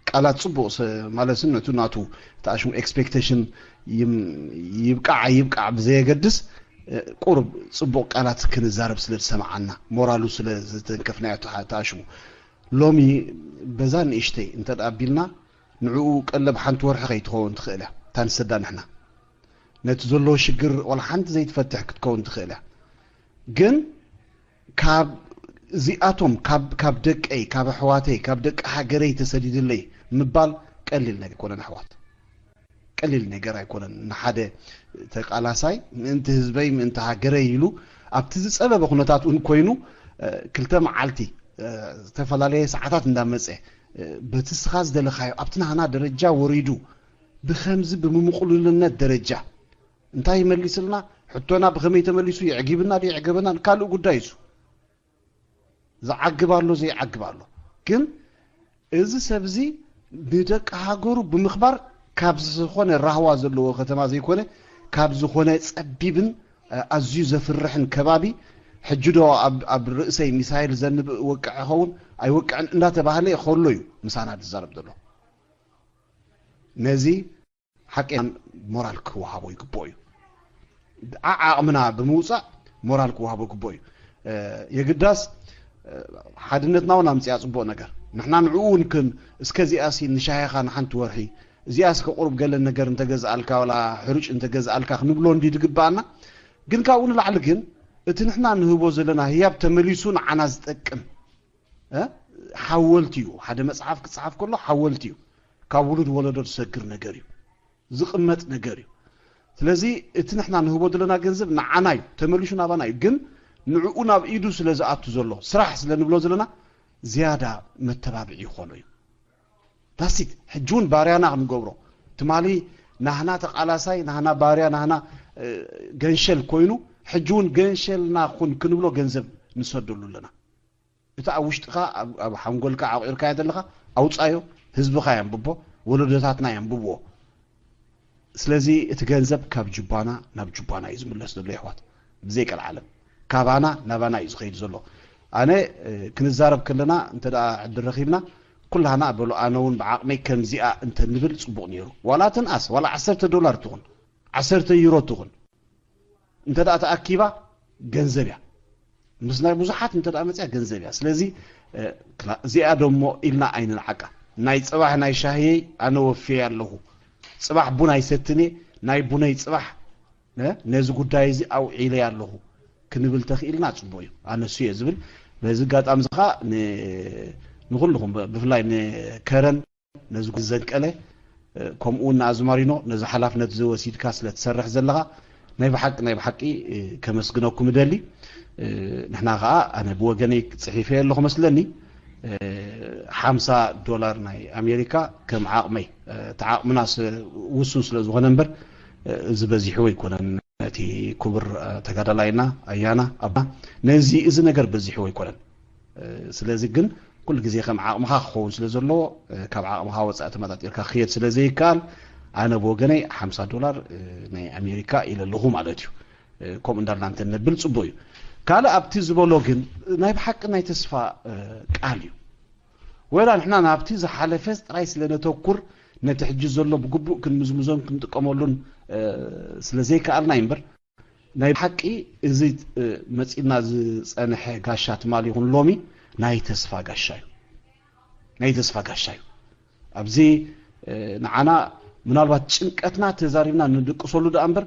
ቃላት ፅቡቅ ማለት ነቱ ናቱ ተኣሽሙ expectation ይብቃዕ ይብቃዕ ብዘየገድስ ቁሩብ ፅቡቕ ቃላት ክንዛረብ ስለ ዝሰምዓና ሞራሉ ስለ ዝተንከፍናዮ ተኣሽሙ ሎሚ በዛ ንእሽተይ እንተ ኣቢልና ንዕኡ ቀለብ ሓንቲ ወርሒ ከይትኸውን ትኽእል እያ እታ ንሰዳ ንሕና ነቲ ዘለዎ ሽግር ዋላ ሓንቲ ዘይትፈትሕ ክትከውን ትኽእል እያ ግን ካብ እዚኣቶም ካብ ደቀይ ካብ ኣሕዋተይ ካብ ደቂ ሃገረይ ተሰዲድለይ ምባል ቀሊል ነገር ኣይኮነን ኣሕዋት ቀሊል ነገር ኣይኮነን ንሓደ ተቃላሳይ ምእንቲ ህዝበይ ምእንቲ ሃገረይ ኢሉ ኣብቲ ዝፀበበ ኩነታት እውን ኮይኑ ክልተ መዓልቲ ዝተፈላለየ ሰዓታት እንዳመፀ በቲ ስኻ ዝደለካዮ ኣብቲ ናህና ደረጃ ወሪዱ ብከምዚ ብምምቁልልነት ደረጃ እንታይ ይመሊስልና ሕቶና ብከመይ ተመሊሱ የዕጊብና ዶ የዕገበና ካልእ ጉዳይ እዩ ዝዓግብ ኣሎ ዘይዓግብ ኣሎ ግን እዚ ሰብ እዚ ንደቂ ሃገሩ ብምኽባር ካብ ዝኾነ ራህዋ ዘለዎ ከተማ ዘይኮነ ካብ ዝኾነ ጸቢብን ኣዝዩ ዘፍርሕን ከባቢ ሕጂ ዶ ኣብ ርእሰይ ሚሳይል ዘንብእ ወቅዕ ኸውን ኣይወቅዕን እንዳተባህለ ከሎ እዩ ምሳና ዝዛረብ ዘሎ ነዚ ሓቂ ሞራል ክወሃቦ ይግብኦ እዩ። ዓዓቕምና ብምውፃእ ሞራል ክወሃቦ ይግብኦ እዩ። የግዳስ ሓድነትና እውን ኣምፅያ ፅቡቕ ነገር ንሕና ንዕኡ እውን ክን እስከ እዚኣሲ ንሻሂኻ ንሓንቲ ወርሒ እዚኣስ ከቁርብ ገለ ነገር እንተገዝኣልካ ወላ ሕሩጭ እንተገዝኣልካ ክንብሎ እንዲ ዝግብኣና ግን ካብኡ ንላዕሊ ግን እቲ ንሕና ንህቦ ዘለና ህያብ ተመሊሱ ንዓና ዝጠቅም ሓወልቲ እዩ ሓደ መፅሓፍ ክፅሓፍ ከሎ ሓወልቲ እዩ ካብ ውሉድ ወለዶ ዝሰግር ነገር እዩ ዝቕመጥ ነገር እዩ ስለዚ እቲ ንሕና ንህቦ ዘለና ገንዘብ ንዓና እዩ ተመሊሹ ናባና እዩ ግን ንዕኡ ናብ ኢዱ ስለ ዝኣቱ ዘሎ ስራሕ ስለ ንብሎ ዘለና ዝያዳ መተባብዒ ይኾኖ እዩ ዳሲት ሕጂ እውን ባርያና ክንገብሮ ትማሊ ናህና ተቃላሳይ ናህና ባርያ ናህና ገንሸል ኮይኑ ሕጂ እውን ገንሸልና ኩን ክንብሎ ገንዘብ ንሰደሉ ኣለና እቲ ኣብ ውሽጥኻ ኣብ ሓንጎልካ ዓቂርካዮ ዘለኻ ኣውፃዮ ህዝብኻ የንብቦ ወለዶታትና የንብብዎ ስለዚ እቲ ገንዘብ ካብ ጁባና ናብ ጁባና እዩ ዝምለስ ዘሎ ይሕዋት ብዘይ ቀልዓለም ካባና ናባና እዩ ዝኸይድ ዘሎ ኣነ ክንዛረብ ከለና እንተ ዕድል ረኺብና ኩላና በሉ ኣነ እውን ብዓቕመይ ከምዚኣ እንተ ንብል ፅቡቕ ነይሩ ዋላ ትንኣስ ዋላ ዓሰርተ ዶላር ትኹን ዓሰርተ ዩሮ ትኹን እንተ ደኣ ተኣኪባ ገንዘብ እያ ምስ ናይ ብዙሓት እንተ ደኣ መፅያ ገንዘብ እያ ስለዚ እዚኣ ደሞ ኢልና ኣይንንዓቃ ናይ ፅባሕ ናይ ሻህየይ ኣነ ወፍየ ኣለኹ ፅባሕ ቡን ኣይሰትንየ ናይ ቡነይ ፅባሕ ነዚ ጉዳይ እዚ ኣውዒለይ ኣለኹ ክንብል ተኽኢልና ፅቡቅ እዩ ኣነሱ እየ ዝብል በዚ ኣጋጣሚ እዚ ከዓ ንኩልኹም ብፍላይ ንከረን ነዚ ዘንቀለ ከምኡ እውን ንኣዝማሪኖ ነዚ ሓላፍነት እዚ ወሲድካ ስለ ትሰርሕ ዘለኻ ናይ ብሓቂ ናይ ብሓቂ ከመስግነኩም እደሊ ንሕና ከዓ ኣነ ብወገነይ ፅሒፈ ኣለኹ መስለኒ ሓምሳ ዶላር ናይ ኣሜሪካ ከም ዓቕመይ እቲ ዓቕምና ውሱን ስለ ዝኾነ እምበር እዚ በዚሕዎ ኣይኮነን ነቲ ክቡር ተጋዳላይና ኣያና ኣቦና ነዚ እዚ ነገር በዚሕዎ ኣይኮነን ስለዚ ግን ኩሉ ግዜ ከም ዓቕምኻ ክኸውን ስለ ዘለዎ ካብ ዓቕምኻ ወፃኢ ተመጣጢርካ ክየድ ስለ ዘይከኣል ኣነ ብወገነይ ሓምሳ ዶላር ናይ ኣሜሪካ ኢለ ኣለኹ ማለት እዩ ከምኡ እንዳልና እንተነብል ፅቡቅ እዩ ካልእ ኣብቲ ዝበሎ ግን ናይ ብሓቂ ናይ ተስፋ ቃል እዩ ወላ ንሕና ናብቲ ዝሓለፈ ጥራይ ስለ ነተኩር ነቲ ሕጂ ዘሎ ብግቡእ ክንምዝምዞን ክንጥቀመሉን ስለ ዘይከኣልና እዩ እምበር ናይ ሓቂ እዚ መፂና ዝፀንሐ ጋሻ ትማሊ ይኹን ሎሚ ናይ ተስፋ ጋሻ እዩ። ናይ ተስፋ ጋሻ እዩ። ኣብዚ ንዓና ምናልባት ጭንቀትና ተዛሪብና ንድቅሰሉ ደኣ እምበር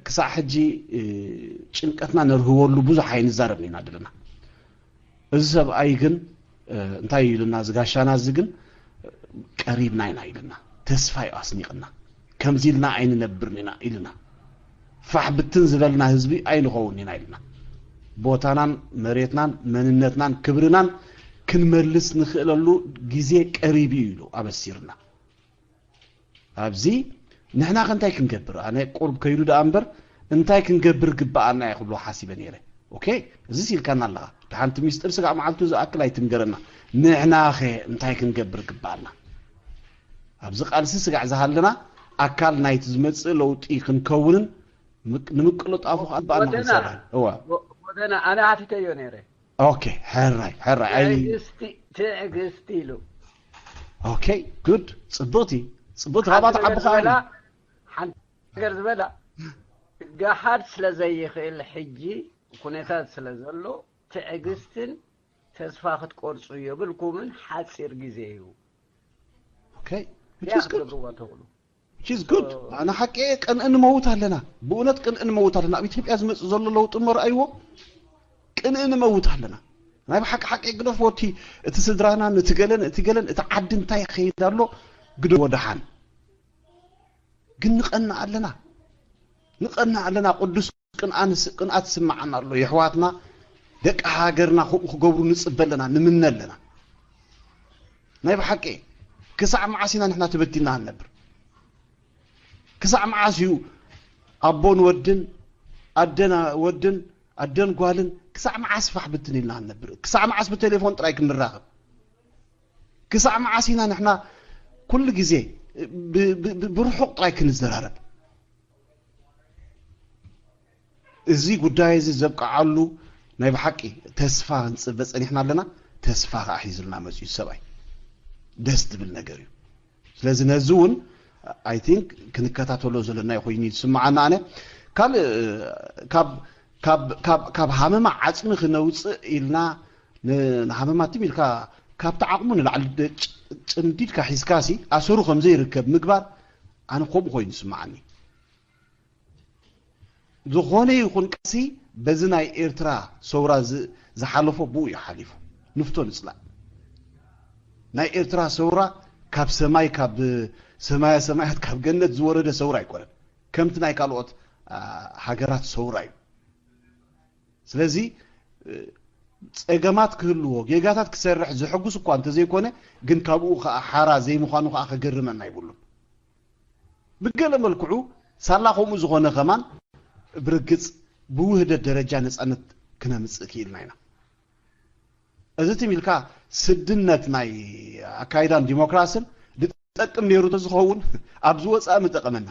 ክሳዕ ሕጂ ጭንቀትና ነርህወሉ ብዙሕ ኣይንዛረብን ኢና ዘለና። እዚ ሰብኣይ ግን እንታይ ኢሉና? ዝጋሻና እዚ ግን ቀሪብና ኢና ኢልና፣ ተስፋ እዩ ኣስኒቕና። ከምዚ ኢልና ኣይንነብርን ኢና ኢልና። ፋሕ ብትን ዝበልና ህዝቢ ኣይንኸውን ኢና ኢልና። ቦታናን መሬትናን መንነትናን ክብርናን ክንመልስ ንኽእለሉ ግዜ ቀሪብ እዩ ኢሉ ኣበሲርና። ኣብዚ ንሕና ከ እንታይ ክንገብር? ኣነ ቁርብ ከይዱ ደኣ እምበር እንታይ ክንገብር ግበኣና እየ ክብሎ ሓሲበ ነይረ። ኦኬ፣ እዚ ሲልካና ኣለኻ። ድሓንቲ ሚስጥር ስጋዕ መዓልቱ ዝኣክል ኣይትንገረና። ንሕና ኸ እንታይ ክንገብር ግበኣና? ኣብዚ ቃልሲ ስጋዕ ዝሃለና ኣካል ናይቲ ዝመጽእ ለውጢ ክንከውንን ምቅ- ንምቅልጣፉ ከዓ ግበኣና ወደና- ክንሰርሕ። እዋ። ወ- ወደና ኣነ ሓቲተዮ ነይረ። ኦኬ፣ ሕራይ፣ ሕራይ። ኣይ ትዕግስቲ ትዕግስቲ ኢሉ። ኦኬ፣ ጉድ። ጽቡቲ። ጽቡቲ። ካብኣ ሓንቲ ነገር ትዓቢ ከዓ ዝበላ ሓንቲ ነገር ዝበላ ገሓድ ስለ ዘይኽእል ሕጂ ኩነታት ስለ ዘሎ ትዕግስትን ተስፋ ክትቆርጹ የብልኩምን፣ ሓጺር ግዜ እዩ። ኦኬ፣ which is good። ክትገብርዋ ተኽእሉ። Which is good። ኣነ ሓቂ ቅንእ ንመውት ኣለና። ብእውነት ቅንእ ንመውት ኣለና። ኣብ ኢትዮጵያ ዝመጽእ ዘሎ ለውጢ እሞ ረኣይዎ። ቅንእ ንመውት ኣለና። ናይ ብሓቂ ሓቂ ግደፍዎ። እቲ እቲ ስድራናን እቲ ገለን እቲ ገለን እቲ ዓዲ እንታይ ይኸይድ ኣሎ ግደፍዎ ደሓን። ግን ንቐንእ ኣለና። ንቐንእ ኣለና። ቅዱስ ቅንኣንስ ቅንኣት ይስምዓና ኣሎ። የሕዋትና ደቂ ሃገርና ከምኡ ክገብሩ ንጽበ ኣለና፣ ንምነ ኣለና። ናይ ብሓቂ ክሳዕ መዓስ ኢና ንሕና ተበቲንና ክንነብር? ክሳዕ መዓስ እዩ ኣቦን ወድን ኣደን ወድን ኣደን ጓልን ክሳዕ መዓስ ፋሕ ብትን ኢልና ክንነብር? ክሳዕ መዓስ ብቴሌፎን ጥራይ ክንራኸብ? ክሳዕ መዓስ ኢና ንሕና ኩሉ ግዜ ብ- ብ- ብ- ብርሑቕ ጥራይ ክንዘራረብ? እዚ ጉዳይ እዚ ዘብቅዓሉ ናይ ብሓቂ ተስፋ ክንጽበ ጸኒሕና ኣለና። ተስፋ ከዓ ሒዙልና መጽዩ ሰብኣይ። ደስ ዝብል ነገር እዩ። ስለዚ ነዚ እውን I think ክንከታተሎ ዘለና ኮይኑ ዝስምዓና። ኣነ ካልእ ካብ ካብ ካብ ካብ ሃመማ ዓጽሚ ክነውፅእ ኢልና ን- ንሃመማ ትም ኢልካ ካብቲ ዓቕሙ ንላዕሊ ደ- ጭ- ጭምዲድካ ሒዝካሲ ኣሰሩ ከምዘይርከብ ምግባር ኣነ ከምኡ ኮይኑ ይስምዓኒ። ዝኾነ ይኹን ቃልሲ በዚ ናይ ኤርትራ ሰውራ ዝ- ዝሓለፎ ብኡ እዩ ሓሊፉ። ንፍቶ ንጽላእ። ናይ ኤርትራ ሰውራ ካብ ሰማይ ካብ ሰማያ ሰማያት ካብ ገነት ዝወረደ ሰውራ ኣይኮነን። ከምቲ ናይ ካልኦት ኣ፣ ሃገራት ሰውራ እዩ። ስለዚ እ፣ ጸገማት ክህልዎ ጌጋታት ክሰርሕ ዝሕጉስ እኳ እንተዘይኮነ ግን ካብኡ ከዓ ሓራ ዘይምዃኑ ከዓ ከገርመና ኣይብሉን። ብገለ መልክዑ ሳላ ከምኡ ዝኾነ ከማን ብርግጽ ብውህደት ደረጃ ነጻነት ክነምጽእ ክኢልና ኢና። እዚ ትም ኢልካ ስድነት ናይ ኣካይዳን ዲሞክራስን ዝጠቅም ነይሩ ተዝኸውን ኣብ ዝወፃእ ምጠቐመና፣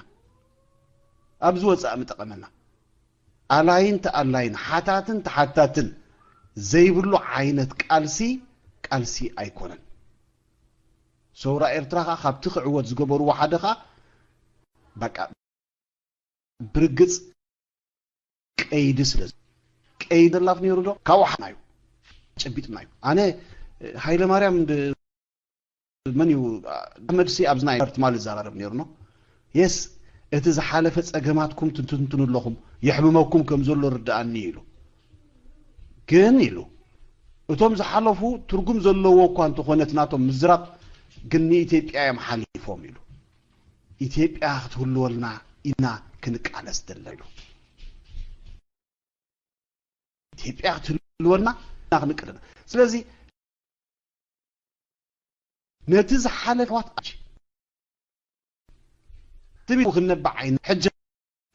ኣብ ዝወፃእ ምጠቐመና። ኣላይን ተኣላይን ሓታትን ተሓታትን ዘይብሉ ዓይነት ቃልሲ ቃልሲ ኣይኮነን። ሰውራ ኤርትራ ከዓ ካብቲ ክዕወት ዝገበርዎ ሓደ ከዓ በቃ ብርግፅ ቀይዲ ስለ ቀይዲ ላፍ ነይሩ ዶ ካብኡ ሓና እዩ ጨቢጥና እዩ። ኣነ ሃይለ ማርያም እንድ- መን እዩ ኣሕመድ ሲ ኣብዚ ናይ ትማሊ ዝዘራረብ ነይሩ ነው የስ እቲ ዝሓለፈ ጸገማትኩም ትንትንትኑ ኣለኹም የሕምመኩም ከም ዘሎ ርድኣኒ ኢሉ ግን ኢሉ እቶም ዝሓለፉ ትርጉም ዘለዎ እኳ እንተኾነት ናቶም ምዝራብ ግን ንኢትዮጵያ እዮም ሓሊፎም ኢሉ ኢትዮጵያ ክትህልወልና ኢና ክንቃለስ ዘለና ኢሉ ኢትዮጵያ ክትህልወልና ኢና ክንቃለስ ስለዚ ነቲ ዝሓለፈ ዋት ትም ክንነብዕ ዓይኒ ሕጂ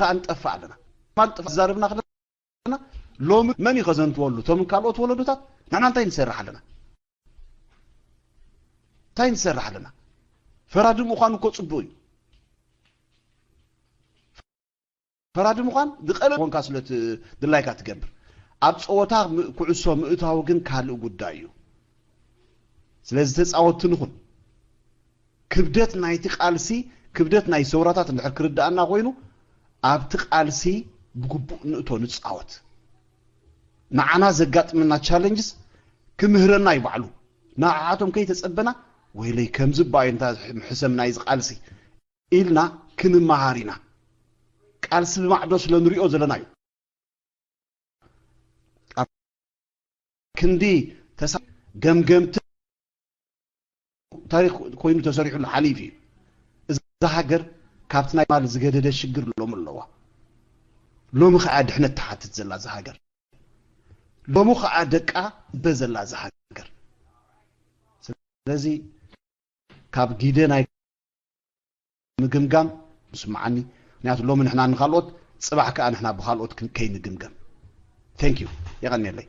ከኣ ንጠፍእ ኣለና። ንጠፍእ ዝዛረብና ከለና ሎሚ መን እዩ ከዘንትወሉ? እቶም ካልኦት ወለዶታት ንሕና እንታይ ንሰርሕ ኣለና? እንታይ ንሰርሕ ኣለና? ፈራዲ ምዃን እኮ ጽቡቕ እዩ። ፈራዲ ምዃን ዝቐለለ ኮንካ ስለ ድላይካ ትገብር ኣብ ፀወታ ኩዕሶ ምእታው ግን ካልእ ጉዳይ እዩ ስለዚ ተፃወትቲ ንኹን ክብደት ናይቲ ቃልሲ ክብደት ናይ ሰውራታት እንድሕር ክርድኣና ኮይኑ ኣብቲ ቃልሲ ብግቡእ ንእቶ ንጻወት። ንዓና ዘጋጥመና challenges ክምህረና እዩ ባዕሉ። ንዓኣቶም ከይተጸበና፣ ወይለይ ከምዚ እባ እዩ እንታ ሕሰም ናይዚ ቃልሲ ኢልና ክንመሃር ኢና። ቃልሲ ብማዕዶ ስለ ንሪኦ ዘለና እዩ። ኣብ ክንዲ ተሳ-፣ ገምገምቲ ታሪኽ ኮይኑ ተሰሪሑሉ ሓሊፉ እዩ። እዛ ሃገር ካብቲ ናይ ማል ዝገደደ ሽግር ሎሚ ኣለዋ። ሎሚ ኸዓ ድሕነት ትሓትት ዘላ እዛ ሃገር። ሎሚ ኸዓ ደቃ ትበ ዘላ እዛ ሃገር። ስለዚ ካብ ጊደ ናይ ምግምጋም ምስምዓኒ። ምክንያቱ ሎሚ ንሕና ንኻልኦት፣ ጽባሕ ከኣ ንሕና ብኻልኦት ክን-፣ ከይንግምገም። Thank you። የቐንየለይ።